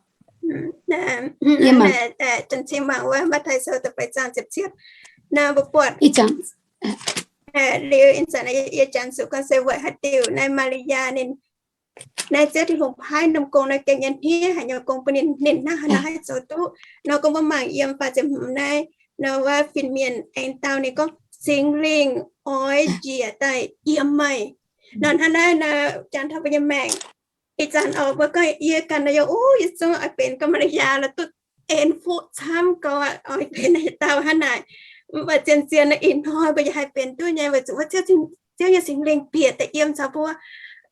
Yie mangc wuov Matv^taai Sou da'feix zaang ziepc cietv, naaiv mbuo buatc liuz ih zanc yie janx zuqc gorngv se weic haaix diuc naaiv Maa^li^yaa ninh, naaiv Ziouv Tin-Hungh paaiv norm gong naaiv gengh nyei hniev haic nyei gong bun ninh, ninh hnangv haaix nor haih zoux duqv nor. Gorngv mbuo mangc yiem faah ziepc hmz naaiv nor, wuov fin-mienh aengx dau ninh gorngv, Singx Lingh oix njiec daaih yiem meih nor. Hnangv naaiv nor, janx taux mbuo nyei maengc, ih zanc oc mbuo gorngv yie ganh nor yie, o, yie zungv oix benx gorngv Maa^li^yaa lorqc, duqv en fuqv camv gorx, oix benx haaix dauh hnangv naaic. Mv baac zien-zien naaiv ih hnoi mbuo yaac haih benx duqv nyei, weic zuqc wuov Ziouv, Ziouv nyei Singx Lingh bieqc daaih yiem caux mbuo.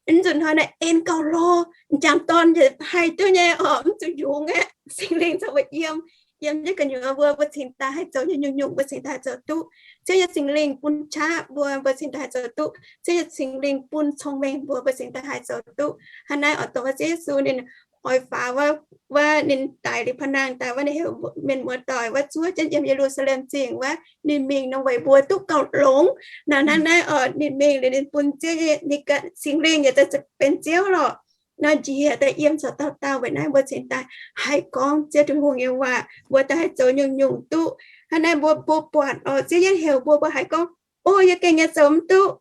Mv nzunc hnoi naaiv en gauh lorz, m'jangc dorn yaac haih duqv nyei oc, mv zuqc yungz aqv. Singx Lingh caux mbuo yiem, yiem jienv gu'nyuoz mbuo, mbuo cingx daaih haih zoux nyei nyungc-nyungc, mbuo cingx daaih haih zoux duqv. Ziouv nyei Singx Lingh bun qaqv mbuo, mbuo cingx daaih haih zoux duqv. Ziouv nyei Singx Lingh bun cong-mengh mbuo, mbuo cingx daaih haih zoux duqv. Hnangv naaiv oix dongh wuov Ziouv Yesu ninh oix faaux wuov, wuov ninh daic liuz paa nangh daaih wuov, ninh heuc mienh muoz-doic wuov zuov jienv yiem Ye^lu^saa^lem Zingh wuov, ninh mingh nor weic mbuo duqv gauh longx. Naaiv hnangv naaiv oc, ninh mingh liuz ninh bun Ziouv nyei, ninh ganh Singx Lingh yaac benx Ziouv lorqc, nor njiec daaih yiem caux dauh dauh. Weic naaiv mbuo cingx daaih haih gorngv Ziouv Tin-Hungh nyei waac, mbuo daaih haih zoux nyungc-nyungc duqv. Hnangv naaiv mbuo, mbuo buatc oc, Ziouv yaac heuc mbuo, mbuo haih gorngv O, yie gengh nyei zoux mv duqv,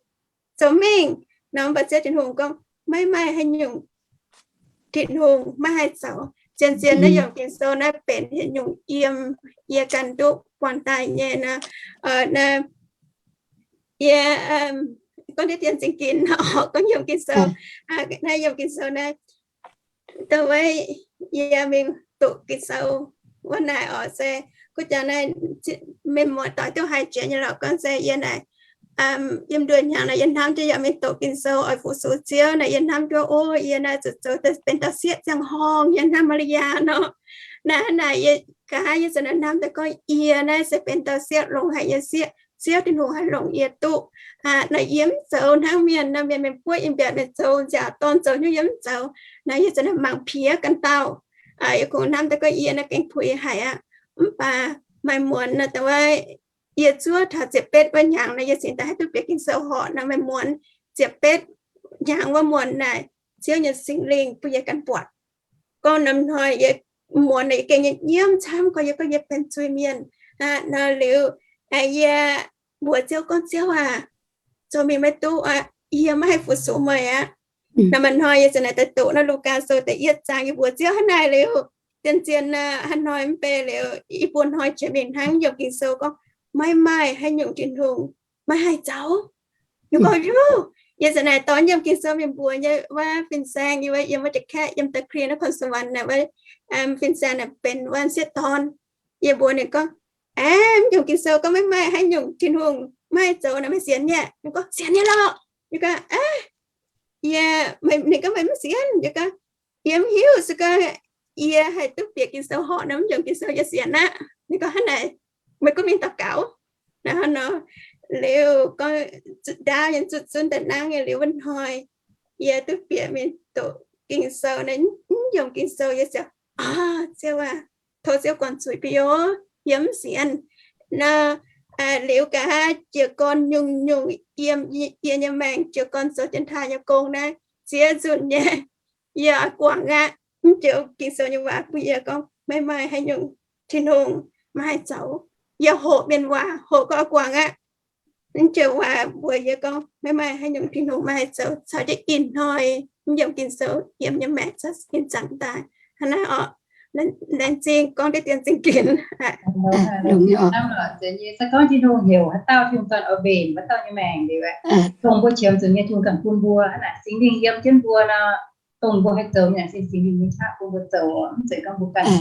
zoux mingh. Nor mv baac Ziouv Tin-Hungh gorngv, maiv maaih haaix nyungc Tin-Hungh maiv haih zoux. Zien-zien naaiv yiem Ging-Sou naaiv benx haaix nyungc yiem yie ganh duqv buangh daaih nyei nor. Yie gorngv deix dien zingh ginx, gorngv yiem Ging-Sou, naaiv yiem Ging-Sou naaiv, dongh wuov yie mingh doqc Ging-Sou wuov naaic oc, se kuv jangx naaiv mienh muoz-doic duqv haih jiex nyei lorqc. Gorngv se yie naaic yiem nduoh hnyangx naaic yie hnamv jienv yaac mingh doqc Ging-Sou oix fu-sux Ziouv naaic, yie hnamv jienv, o, yie naaiv zuqc zoux benx dauh sieqv ziangh horngh, yie hnamv Maa^li^yaa nor. Naaiv naaic yie gaax yie zanc naaiv hnamv daaih gorngv yie naaiv se benx dauh sieqv longx haic, yie sieqv, Ziouv Tin-Hungh haih longc yie duqv. Naaiv yie mv zoux hnangv mienh nor, mienh mienh buov yiem mbiaauc mienh zoux nziaauc dorn zoux hnyouv yie mv zoux. Naaiv yie zanc naaiv mangc piex ganh dauh. Yie kungx hnamv daaih gorngv yie naaiv gengh puix haic aqv. Mv baac maaih muonz nor, dongh wuov yie zuov taux ziepc betv wuov hnyangx nor, yie cingx daaih haih duqv bieqc Ging-Sou horqc nor, maaih muonz ziepc betv hnyangx wuov muonz naaic, Ziouv nyei Singx Lingh bun yie ganh buatc. Gorngv norm hnoi yie muonz naaic yie gengh nyei nyiemv camv, gorngv yie gorngv yie benx zuiz-mienh nor liuz, yie mbuox Ziouv gorngv, Ziouv aac, zoux mingh maiv duqv aqv, yie maiv haih fu-sux meih aqv. Nor maaih hnoi yie zanc naaic daaih doqc naaiv Lugaa Sou da'yietv zaang, yie mbuox Ziouv hnangv naaic liuz, zien-zien hnoi mv bei liuz, yie mbuo hnoi jiex mingh hnangv yiem Ging-Sou gorngv, maiv maaih haaix nyungc Tin-Hungh maiv haih zoux. Yie gorngv, yie zanc naaic dorh yiem Ging-Sou mingh mbuox nyei wuov fin-saeng, yiem wuov Ja'kaeqv, yiem Tauv Krie, Nakorn Sa'wan naaic wuov fin-saeng naaic benx wuov sieqv dorn. Yie mbuox ninh gorngv, aeqv, mv nyungc Ging-Sou gorngv maiv maaih haaix nyungc Tin-Hungh maiv haih zoux naaic, meih sienx nyei? Ninh gorngv, sienx nyei lorqc. Yie gorngv, yie, ninh gorngv, meih mv sienx. Yie gorngv, yie mv hiuv, se gorngv yie haih duqv bieqc Ging-Sou horqc nor, mv nyungc Ging-Sou yie sienx aqv. Ninh gorngv, hnangv naaic, meih gunv mingh daux gaux. Naaiv nor liuz gorngv ndaauv yie zuqc zunv daaih nangv nyei liuz wuov hnoi, yie duqv bieqc mingh doqc Ging-Sou naaiv, mv nyungc Ging-Sou yie sienx. Aa, Ziouv aac, tov Ziouv gorngv zuiz bun yie, yie mv sienx. Nor liuz nqa'haav jiez gorn nyungc-nyungc yiem yie nyei maengc jiez gorn zoux jienv taaih nyei gong naaiv, ziex nzunc nyei yie oix guangc aqv. Mv joux Ging-Sou nyei waac bun yie gorngv maiv maaih haaix nyungc Tin-Hungh maiv haih zoux. Yie hoqc mienh waac hoqc gorngv oix guangc aqv. Mv joux waac mbuox yie gorngv maiv maaih haaix nyungc Tin-Hungh maiv haih zoux, caux jienv ih hnoi mv yiem Ging-Sou yiem nyei maengc cuotv sin zaangc daaih. Hnangv naaiv oc. Laengz zingh gorngv deix dien zingh ginx. Se gorngv Tin-Hungh heuc haaix dauh Tin-Hungh ganh oix mbenc wuov dauh nyei maengc liuz, dongh mbuo qiemx zuqc nyei Tin-Hungh ganh bun mbuo hnangv naaic. Singx Lingh yiem jienv mbuo nor, dongh mbuo haih zoux nyei naaic se Singx Lingh nyei qaqv bun mbuo zoux, mv zeiz gorngv mbuo ganh.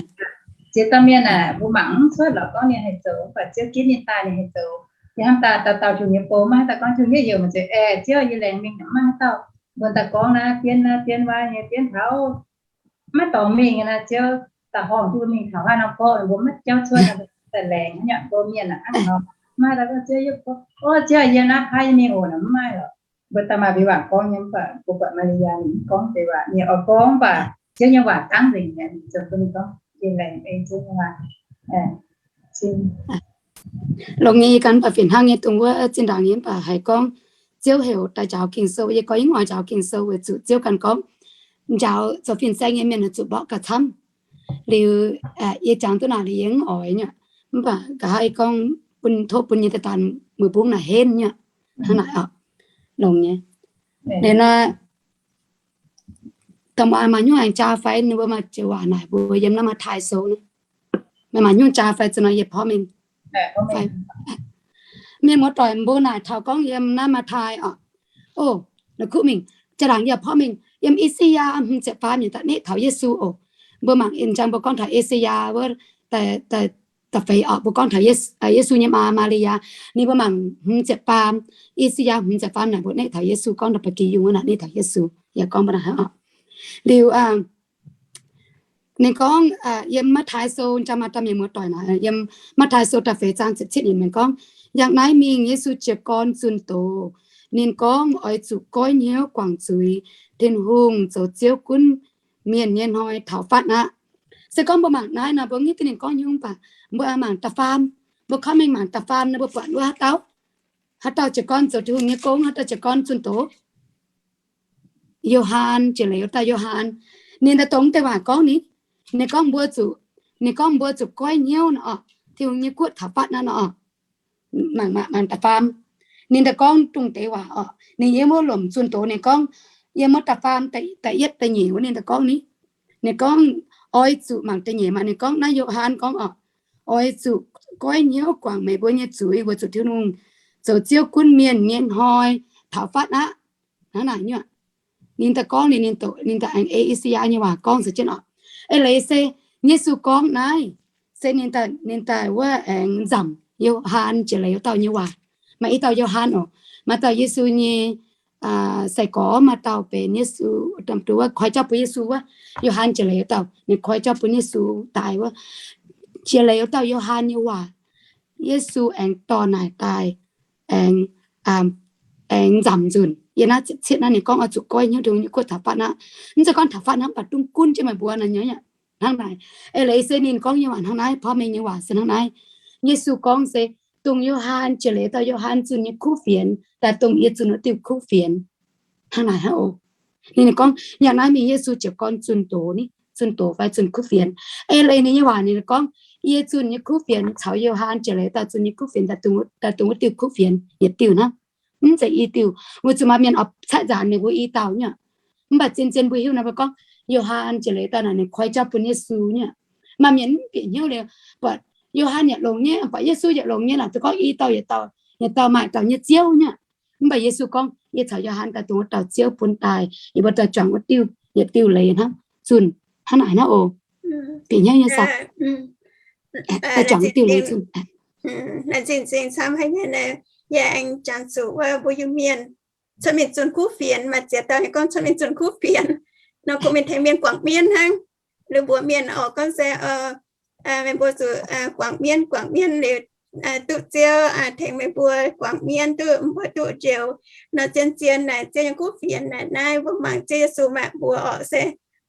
Ziex dauh mienh aah, mbuo mangc mv cuotv lorqc gorngv ninh haih zoux, mv baac Ziouv ginv ninh daaih ninh haih zoux. Yie hnamv daaih dauh dauh Tin-Hungh nyei bou, maiv haaix dauh gorngv Tin-Hungh nyei heuc meih zuqc aeh, Ziouv, yie laengz mingh, maiv haaix dauh. Mbuo daaih gorngv naaiv, Bienv naaiv, Bienv wuov nyei, Bienv taux maiv dorngx mingh naaiv, Ziouv daaih horngh duqv mingh taux haaix norm gorqv, mbuo maiv jauv cuotv, daaih laengz haaix nyungc bou mienh aqv hnangv nor. Maiv haaix dauh gorngv Ziouv, o Ziouv, yie naaiv haaix nyungc mingh oc, mv maaih lorqc. Mbuo daaih maaih mbiaauc waac gorngv nyei, mv baac mbuo buatc Maa^li^yaa ninh gorngv deix waac, ninh oix gorngv mv baac Ziouv nyei waac dangv nzengc mi'aqv, ninh zoux bun ninh gorngv, yie laengz ei Ziouv nyei waac. Longx nyei, yie ganh mv baac fih hnangv nyei, dongh wuov zinh ndaangc nyei mv baac haiz gorngv Ziouv heuc daaih njaaux Ging-Sou, yie gorngv yie mv oix njaaux Ging-Sou weic zuqc Ziouv ganh gorngv njaaux zoux fin-saeng nyei mienh zuqc mborqv gauh camv. Liuz yie jangx duqv naaic liuz yie mv oix nyei, mv baac nqa'haav yie gorngv bun, tov bun yie daaih daanh mueiz bungv naaic henv nyei. Hnangv naaic oc. Longx nyei. Liuz nor, dongh maaih nyungc aengx jaa fai ninh mbuo maaih joux waac naaic mbuo yiem naaiv Matv^taai Sou naaiv, maaih nyungc jaa fai zoux nor yie porv mengh. Mienh muoz-doic, mbuo naaic taux gorngv yiem naaiv Matv^taai oc. O, la'kuqv mingh, jaa-laangc yie porv mengh yiem I^saa^yaa hmz ziepc faam yiemc da'netv taux Yesu oc. Mbuo mangc njang mbuo gorngv taux I^saa^yaa wuov, da'feix oc, mbuo gorngv taux Yesu nyei maa, Maa^li^yaa. Ninh mbuo mangc hmz ziepc faam, I^saa^yaa hmz ziepc faam naaic mbuo netv taux Yesu, gorngv taux ba'gi yungh wuov naaic netv taux Yesu. Yaac gorngv mbuo naaic hnangv oc. Liuz ninh gorngv yiem Matv^taai Sou, njang maaih dauh mienh muoz-doic naaic, yiem Matv^taai Sou da'feix zaang ziepc cietv yiemc ninh gorngv, yangh naaiv mingh Yesu jiez gorn zunh doz. Ninh gorngv, oix zuqc goiv hnyouv guangc zuiz. Tin-Hungh zoux Ziouv gunv mienh nyei hnoi taux fatv aqv. Se gorngv mbuo mangc naaiv nor, mbuo mv hiuv duqv ninh gorngv haaix nyungc, mv baac mbuo mangc da'faam, mbuo kov mengh mangc da'faam nor, mbuo buatc wuov haaix dauh, haaix dauh jiez gorn zoux Tin-Hungh nyei gong, haaix dauh jiez gorn zunh doz? Yo^han, jiex leiz wuov dauh Yo^han. Ninh daaih dongh deix waac gorngv ni, ninh gorngv mbuo zuqc, ninh gorngv mbuo zuqc goiv hnyouv nor oc, Tin-Hungh nyei guoqv taux fatv naaiv nor oc. Mangc, mangc da'faam. Ninh daaih gorngv dongh deix waac oc. Ninh yiem wuov lomc zunh doz ninh gorngv, yiem wuov da'faam, da'yietv, da'nyeic wuov ninh daaih gorngv ni. Ninh gorngv, oix zuqc mangc da'nyeic maah, ninh gorngv naaiv Yo^han gorngv oc, oix zuqc goiv hnyouv guangc meih mbuo nyei zuiz weic zuqc Tin-Hungh zoux Ziouv gunv mienh nyei hnoi taux fatv aqv. Hnangv naaic nyuoqc. Ninh daaih gorngv ninh, ninh daaih aengx ei I^saa^yaa nyei waac gorngv se jienv oc. Eix leiz se Yesu gorngv naaiv se ninh daaih, ninh daaih wuov aengx nzamc Yo^han jiex leiz wuov dauh nyei waac. Maaih i dauh Yo^han oc, maaih dauh Yesu nyei sai-gorx, maaih dauh benx Yesu, wuov koi jauv bun Yesu wuov. Yo^han jiex leiz wuov dauh, ninh koi jauv bun Yesu daaih wuov. Jiex leiz wuov dauh Yo^han nyei waac, Yesu aengx dorh naaic daaih, aengx, aengx nzamc nzunc. Yiem naaiv cietv naaiv ninh gorngv oix zuqc goiv hnyouv Tin-Hungh nyei guoqv taux fatv aqv. Mv zeiz gorngv taux fatv hnangv, mv baac dongh gunv jienv meih mbuo naaic nyei. Hnangv naaic, eix leiz se ninh gorngv nyei waac hnangv naaiv, porv mengh nyei waac se hnangv naaiv. Yesu gorngv se, dongh Yo^han jiex leiz dauh Yo^han zunh nyei kuv fienx daaih dongh yie zunh wuov diuh kuv fienx. Hnangv naaic hnangv oc. Ninh gorngv yangh naaiv mingh Yesu jiez gorn zunh doz ni, zunh doz fai zunh kuv fienx. Eix leiz ninh nyei waac ninh gorngv, yie zunh nyei kuv fienx caux Yo^han jiex leiz dauh zunh nyei kuv fienx daaih dongh wuov diuh kuv fienx yietc diuh hnangv. Mv zeiz i diuh, weic zuqc maaih mienh oix caeqv nzaanx ninh mbuo i dauh nyuoqc. Mv baac zien-zien mbuo hiuv nor mbuo gorngv, Yo^han jiex leiz dauh naaic ninh koi jauv bun Yesu nyuoqc. Maaih mienh mv bieqc hnyouv liuz, buatc Yo^han yaac longx nyei, buatc Yesu yaac longx nyei, laaic duqv gorngv i dauh yietc dauh, yietc dauh maaih dauh nyei Ziouv nyuoqc. Mv baac Yesu gorngv, yie caux Yo^han daaih dongh wuov dauh Ziouv bun daaih, yie mbuo daaih juangc wuov diuh yietc diuh leiz hnangv, zunh hnangv naaic hnangv oc. Bieqc hnyouv nyei saah? Daaih juangc wuov diuh leiz zunh. Laengz zingh camv haic nyei, yie aengx jangx zuqc wuov mbuo Iu-Mienh cuotv mingh zunh kuv fienx, maaih ziex dauh nyei gorngv cuotv mingh zunh kuv fienx nor, kuv mingh tengx mienh guangc mienv hnangv. Liuz mbuox mienh oc, gorngv se meih mbuo zuqc guangc mienv, guangc mienv liuz duqv Ziouv tengx meih mbuo guangc mienv duqv, mbuo duqv njoux nor. Zien-zien naaic Ziouv nyei kuv fienx naaic, naaiv mbuo mangc Ziouv Yesu maah, mbuox oc se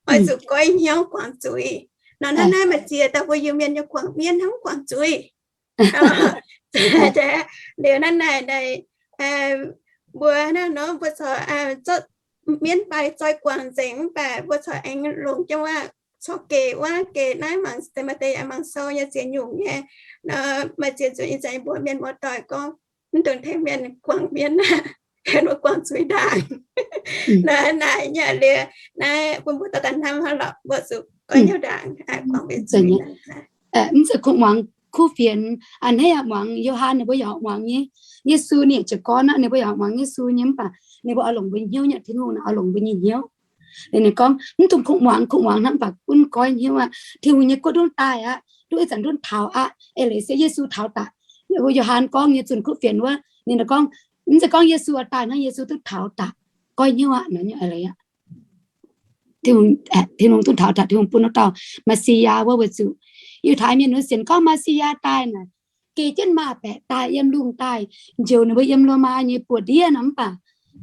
oix zuqc goiv hnyouv guangc zuiz nor. Hnangv naaiv maaih ziex dauh mbuo Iu-Mienh nyei guangc mienv hnangv guangc zuiz. Liuz naaiv naaic, mbuo naaiv nor mbuo corc zorqv mienv baaix zoi guangc nzengc, mv baac mbuo corc aengx longc jienv wuov corc gec wuov, gec naaiv mangc, maaih deix mangc sou nyei ziex nyungc nyei. Maaih ziex nzunc ih zanc mbuo mienh muoz-doic gorngv mv dungx tengx mienh guangc mienv, tengx mbuo guangc zuiz ndaangc. Naaiv naaic nyei liuz, naaiv bun mbuo dauh dauh hnamv hnangv lorqc, mbuo zuqc goiv hnyouv ndaangc, guangc mienv zuiz. Mv zeiz kungx muangx kuv fienx a'hneiv, yaac muangx Yo^han, ninh mbuo yaac muangx nyei. Yesu ninh jiez gorn aqv, ninh mbuo yaac muangx Yesu nyei, mv baac ninh mbuo oix longc mbuo nyei hnyouv nyei, Tin-Hungh naaic oix longc mbuo nyei hnyouv. Ninh gorngv, mv dungx kungx muangx, kungx muangx hnangv, mv baac gunv goiv hnyouv aqv. Tin-Hungh nyei guoqv ndutv daaih aqv, ndutv ih zanc ndutv taux aqv. Eix leiz se Yesu taux daaih, Yo^han gorngv nyei zunh kuv fienx wuov, ninh gorngv, mv zeiz gorngv Yesu daaih hnangv, Yesu duqv taux daaih, goiv hnyouv aqv nor. Tin-Hungh duqv taux daaih, Tin-Hungh bun wuov dauh Messiah wuov, weic zuqc Yiutai Mienh wuov sienx gorngv Messiah daaih naaic, geh jienv maaz-baeqc daaih, yiem lungh daaih njoux ninh mbuo yiem Lomaa nyei buoz-ndiev nor, mv baac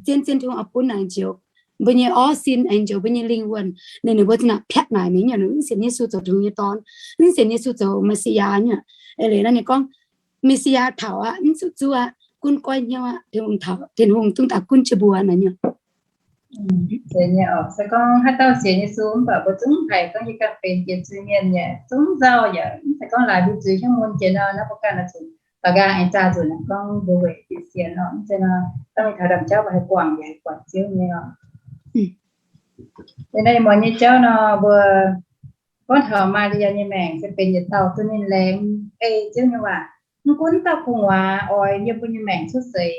zien-zien Tin-Hungh oix bun naaic njoux mbuo nyei orv sin, aengx njoux mbuo nyei lingh wuonh. Ninh, ninh mbuo za'naaic piatv naaic mingh nyei, mv sienx Yesu zoux Tin-Hungh nyei Dorn, mv sienx Yesu zoux Messiah nyei. Eix leiz naaiv ninh gorngv, Messiah taux aqv, mv zuqc zuov aqv, gunv goiv hnyouv aqv, Tin-Hungh taux, Tin-Hungh zungv daaih gunv jienv mbuo naaic nyei. Se gorngv haaix dauh sienx Yesu mv baac mbuo zungv haiz gorngv yie ganh benx jiex zuiz-mienh yaac zungv nzauh yaac mv zeiz gorngv laaix mbuo zuiz hnyouv mun jiex nor, naaiv mbuo ganh oix zuqc daux nqaang aengx zaah nzunc naaic gorngv mbuo weic diuc sienx oc. Mv zeiz nor, dangh mingh taux ndaamv-jauv mbuo haih guangc yaac haih guangc Ziouv nyei oc. Liuz naaiv muonz nyei jauv nor, mbuo gorngv taux Maa^li^yaa nyei maengc se benx yietc dauh duqv ninh laengz ei Ziouv nyei waac. Mv gunv dauh gu'nguaaz oix yiem mbuo nyei maengc cuotv seix,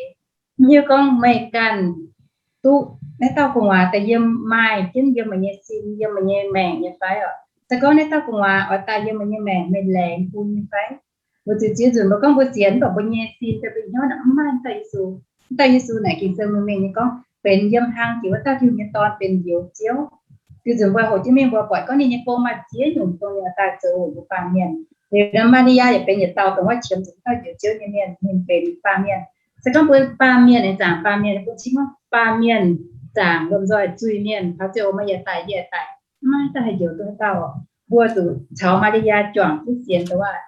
mv hiuv gorngv meih ganh duqv naaiv dauh gu'nguaaz daaih yiem, maaih jienv yiem meih nyei sin, yiem meih nyei maengc nyei fai oc. Se gorngv naaiv dauh gu'nguaaz oix daaih yiem meih nyei maengc, meih laengz bun nyei fai? Mbuo ziux ziex nzunc mbuo gorngv mbuo sienx, mv baac mbuo nyei sin, mbuo nyei hnyouv naaic mv maaih naaiv dauh Yesu. Naaiv dauh Yesu naaic Ging-Sou mengh mengh nyei gorngv benx yiem hlang jiex wuov dauh Tin-Hungh nyei Dorn benx Njoux Ziouv. Ziux nzunc mbuo hoqc jienv mingh mbuo buatc gorngv ninh nyei gong maaih ziex nyungc dongh ninh daaih zoux weic mbuo baamh mienh. Liuz nor Maa^li^yaa yaac benx yietc dauh dongh wuov qiemx zuqc dauh Njoux Ziouv nyei mienh, ninh benx baamh mienh. Se gorngv mbuo baamh mienh aengx zaangc baamh mienh, bun cing gorngv baamh mienh zaangc lomh nzoih zuiz-mienh, taux ziangh hoc meih yaac daic, yie yaac daic, mv maaih dauh haih njoux duqv dauh. Mbuo zuqc caux Maa^li^yaa juangc duqv sienx dongh wuov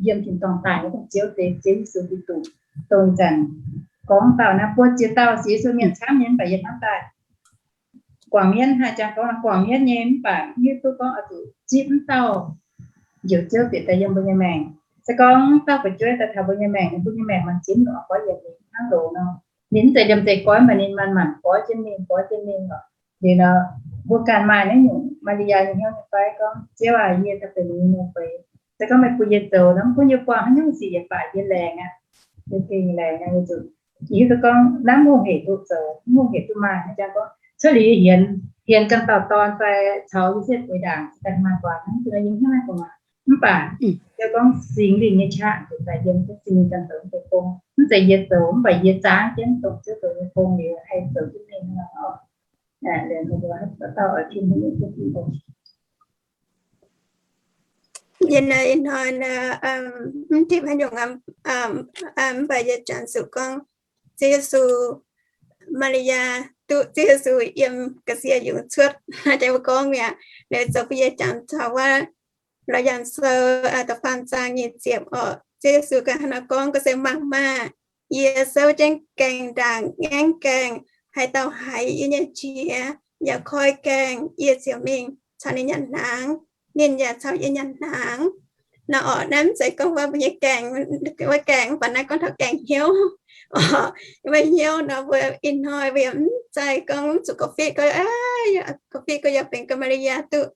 yiem tin-dorngh daaih wuov Ziouv deix Ziouv Yesu Giduc, dongh zanc gorngv dauh naaiv buo ziex dauh sienx Yesu mienh camv nyei, mv baac yiem hnamv daaih guangc mienv, haih jangx gorngv guangc mienv nyei, mv baac hiuv duqv gorngv oix zuqc zipv wuov dauh Njoux Ziouv bieqc daaih yiem mbuo nyei maengc. Se gorngv dauh fu'jueiv daaih taux mbuo nyei maengc, mbuo nyei maengc maaih ziex nyungc oix goiv yienc mingh hnangv loz nor. Ninh mv zeiz liemh zeih goiv, mv baac ninh manc-manc goiv jienv mingh, goiv jienv mingh oc. Liuz nor, mbuo ganh maaih naaiv nyungc Maa^li^yaa nyei hnyouv nyei fai gorngv, Ziouv aac, yie daaih benx ninh nyei muoz-doic. Se gorngv meih bun yie zoux nor, mv gunv yie buangh haaix nyungc sic yaac baac yie laengz aqv. Yie gengh laengz aqv. Weic zuqc yie hiuv duqv gorngv naaiv mv hungh hec duqv zoux, mv hungh hec duqv maaih. Hnangv jang gorngv cuotv liuz yie hienx, hienx ganh dauh dorn fai caux Yosepv weic ndaangc ganh maaih guaax hnangv, yie hnangv naaiv gu'nguaaz. Mv baac Ziouv gorngv Singx Lingh nyei qaqv zuqc daaih yiem jienv Singx Lingh ganh zoux mv zeiz gong. Mv zeiz yie zoux, mv baac yie zaangv jienv dongh Ziouv zoux nyei gong liuz haih zoux jienv mingh nor. Yie ih hnoi mv tipv haaix nyungc, mv baac yie janx zuqc gorngv Ziouv Yesu, Maa^li^yaa duqv Ziouv Yesu yiem ga'sie yungz cuotv, jang mbuo gorngv mi'aqv. Ninh zoux bun yie jangx taux wuov Laauc Yaangh Sou da'faam zaang nyic ziepc oc. Ziouv Yesu ganh hnangv nor gorngv, Ga'sie mangc maah! Yie souv jienv gaengh ndaangc ngaengv gaengh. Haaix dauh haiz yie nyei qiex yaac koi gaengh, yie ziouc mingh caux ninh nyanc hnaangx, ninh yaac caux yie nyanc hnaangx. Nor oc, naaiv mv zeiz gorngv wuov mbuo nyei gaengh, wuov gaengh, mv baac naaiv gorngv taux gaengh hnyouv. Wuov hnyouv nor mbuo ih hnoi mbuo yaac mv zeiz gorngv mv zuqc ga'fitv gorngv, ga'fitv gorngv yaac benx ga'Maa^li^yaa duqv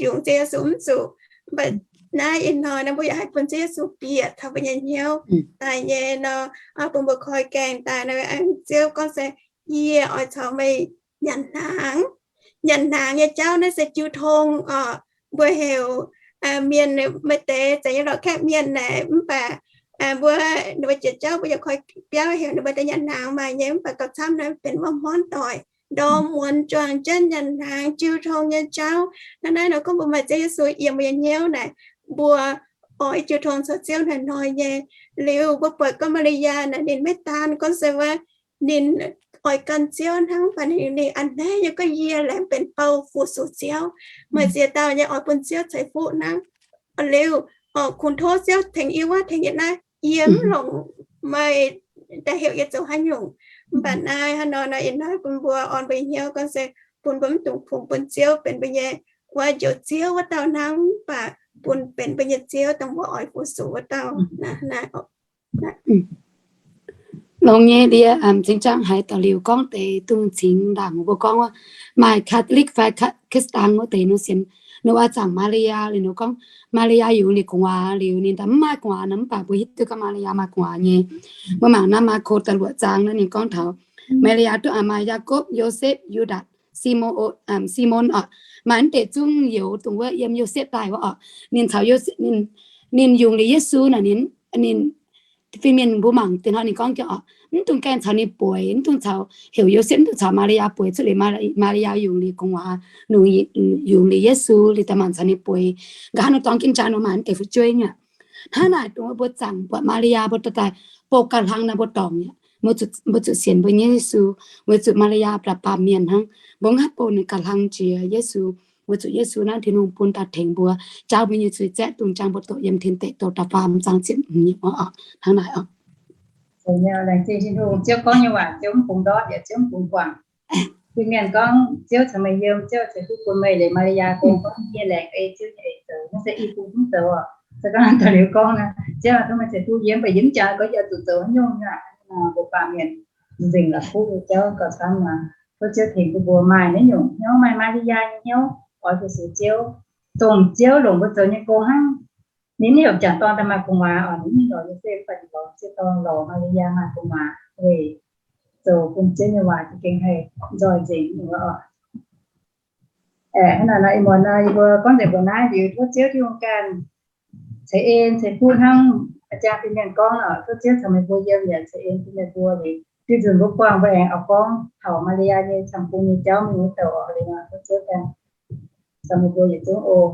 yungz Ziouv Yesu, mv zuqc. Mv baac naaiv ih hnoi nor mbuo yaac haih bun Ziouv Yesu bieqc taux mbuo nyei hnyouv daaih nyei nor, bun mbuo koi gaengh daaih nor, Ziouv gorngv se, Yie oix caux meih nyanc hnaangx. Nyanc hnaangx nyei jauv naaiv se jiu tong oc. Mbuo heuc mienh maaih deix zeiz nyei lorqc, kaeqv mienh naaic, mv baac mbuo, ninh mbuo jiex jauv mbuo yaac koi biauv heuc ninh mbuo deix nyanc hnaangx maaih nyei, mv baac gauh camv naaiv benx Mormon doic ndorm muonz juangc jienv nyanc hnaangx jiu tong nyei jauv. Hnangv naaiv nor gorngv mbuo maaih Ziouv Yesu yiem mbuo nyei hnyouv naaic, mbuo oix jiu tong caux Ziouv hnoi-hnoi nyei. Liuz mbuo buatc gorngv Maa^li^yaa naaic ninh maiv daan gorngv se wuov ninh oix gan Ziouv hnangv, mv baac ninh, ninh a'hneiv nyei gorngv, Yie laengz benx bou fu-sux Ziouv. Maaih ziex dauh nyei oix bun Ziouv ceix fuqv hnangv. Liuz, kungx tov Ziouv tengx yie wuov tengx yie naaiv, yie mv longc meih daaih heuc yie zoux haaix nyungc. Mv baac naaiv hnangv nor, naaiv ih hnoi bun mbuo orn mbuo hnyouv gorngv se bun mbuo mv dungx kungx bun Ziouv benx mbuo nyei wuov njoux Ziouv wuov dauh hnangv, mv baac bun benx mbuo nyei Ziouv dongh mbuo oix fu-sux wuov dauh. Longx nyei ndie, cingx zaangc haiz da'liuz gorngv deix dongh cingx ndaangc mbuo gorngv wuov, maaih Catholic fai Christian wuov deix ninh sienx, ninh oix zaangc Maa^li^yaa liuz ninh gorngv Maa^li^yaa yungz liuz gu'nguaaz liuz ninh daaih mv maaih gu'nguaaz nor, mv baac mbuo hiuv duqv gorngv Maa^li^yaa maaih gu'nguaaz nyei. Mbuo mangc naaiv Maako da'luoqc zaang naaiv ninh gorngv taux Maa^li^yaa duqv maaih Yaakopv, Yosepv, Yudatc, Simon, Simon oc, maaih naaiv deix zungv youz dongh wuov yiem Yosepv daaih wuov oc. Ninh caux Yosepv, ninh, ninh yungz liuz Yesu naaic, ninh, ninh fin-mienh mbuo mangc deix hnoi ninh gorngv jiex oc, mv dungx gaengh caux ninh bueix, mv dungx caux, heuc Yosepv mv dungx caux Maa^li^yaa bueix. Cuotv liuz Maa^li^yaa yungz liuz gu'nguaaz, yungz liuz Yesu liuz daaih mangc caux ninh bueix. Nqa'haav nor dorngx jienv jaax nor maaih naaiv deix fu'jueiv nyei. Hnangv naaic dongh mbuo zaangc buatc Maa^li^yaa mbuo daaih bou ganh hlang nor mbuo dorngc nyei. Mbuo zuqc sienx mbuo nyei Yesu, weic zuqc Maa^li^yaa daaih baamh mienh hnangv. Mbuo mv haih bou ninh ganh hlang jiex Yesu, weic zuqc Yesu naaiv Tin-Hungh bun daaih tengx mbuo, jauv mbuo nyei zuiz zaeqv, dongh jangx mbuo doqc yiem tin deic douh da'faam zaang ziepc hmz nyei oc. Hnangv naaic oc. Laengz zingh Tin-Hungh, Ziouv gorngv nyei waac Ziouv mv bungx ndortv yaac Ziouv mv bungx guangc. Fin-mienh gorngv Ziouv caux meih yiem, Ziouv ceix fuqv bun meih liuz, Maa^li^yaa gorngv, gorngv yie laengz ei Ziouv nyei eix zoux, naaiv se i bung mv zoux oc. Se gorngv da'liuz gorngv naaiv, Ziouv tov meih ceix fuqv yie, mv baac yie mv jangx gorngv yie zuqc zoux haaix nyungc nyei. Mbuo baamh mienh nzengc la'kuqv Ziouv gauh camv maah. Tov Ziouv tengx bun mbuo maaih naaiv nyungc hnyouv, maaih Maa^li^yaa nyei hnyouv, oix fu-sux Ziouv, dongh Ziouv longc mbuo zoux nyei gong hnangv. Ninh mv heuc m'jangc dorn daaih maaih gu'nguaaz oc, ninh mv lorz Yosepv, mv baac ninh lorz m'sieqv dorn, lorz Maa^li^yaa maaih gu'nguaaz weic zoux bun Ziouv nyei waac za'gengh haih nzoih nzengc wuov oc. Hnangv naaic nor, ih muonz nor yie mbuo gorngv nzengc mbuox naaiv liuz, tov Ziouv Tin-Hungh ganh ceix en ceix fuqv hnangv a'jang fin-mienh gorngv oc. Tov Ziouv caux meih mbuo yiem yaac ceix en bun meih mbuo liuz, diuh nzunc mbuo buangh mbuo aengx oix gorngv taux Maa^li^yaa nyei camv-bung nyei jauv mingh wuov douc oc. Liuz nor tov Ziouv ganh caux meih mbuo yietc zungv oc.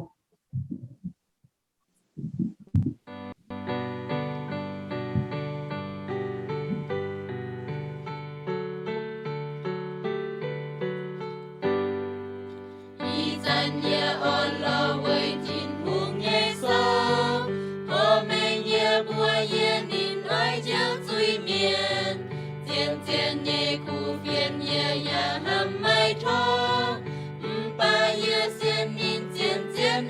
Ih zanc yie orn lorz weic Tin-Hungh nyei sou, tov mengh yie mbuox yie ninh oix njoux zuiz-mienh. Zien-zien nyei kuv fienx yie yaac hnamv maiv torngv, mv baac yie sienx ninh zien-zien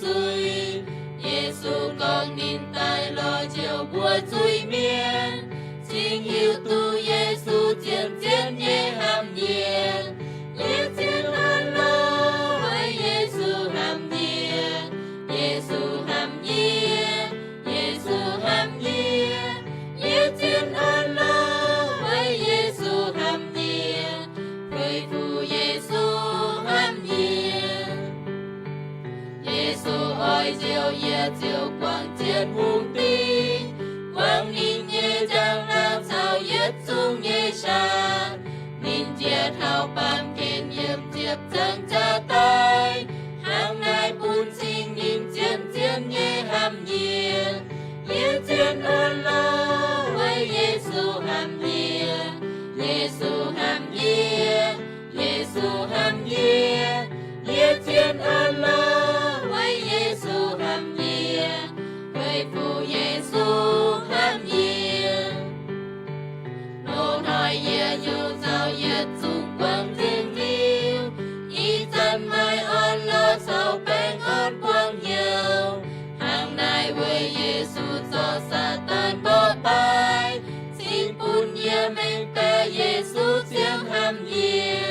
zuiz. Yesu gorngv ninh daaih lorz njoux mbuo zuiz-mienh, cingx hiuv duqv Yesu zien-zien nyei hnamv yie. Yie zien orn-lorqc weic Yesu hnamv yie. Yesu hnamv yie. Yesu hnamv yie. Yie zien orn-lorqc weic Yesu hnamv yie. Weic zuqc Yesu hnamv yie. Yesu oix njoux yie ziouc guangc jienv hungh dingh, guangc ninh nyei njang-laangc caux yietc zungv nyei saah. Ninh njiec taux baamh gen yiem ziepc zangc jaax daaih, hnangv naaiv bun cing ninh zien-zien nyei hnamv yie. Yie zien orn-lorqc weic Yesu hnamv yie. Yesu hnamv yie. Yesu hnamv yie. Yie zien orn-lorqc weic Yesu hnamv yie. Weic zuqc Yesu hnamv yie. Loz-hnoi yie nyungc zaux yietc zungv guangc nzengc liuz, ih zanc maaih orn-lorqc caux baengh orn buangh hnyouv. Hnangv naaiv weic Yesu zorc Saadaan mborqv daaih, cingx bun yie mengh daaih Yesu ziouc hnamv yie.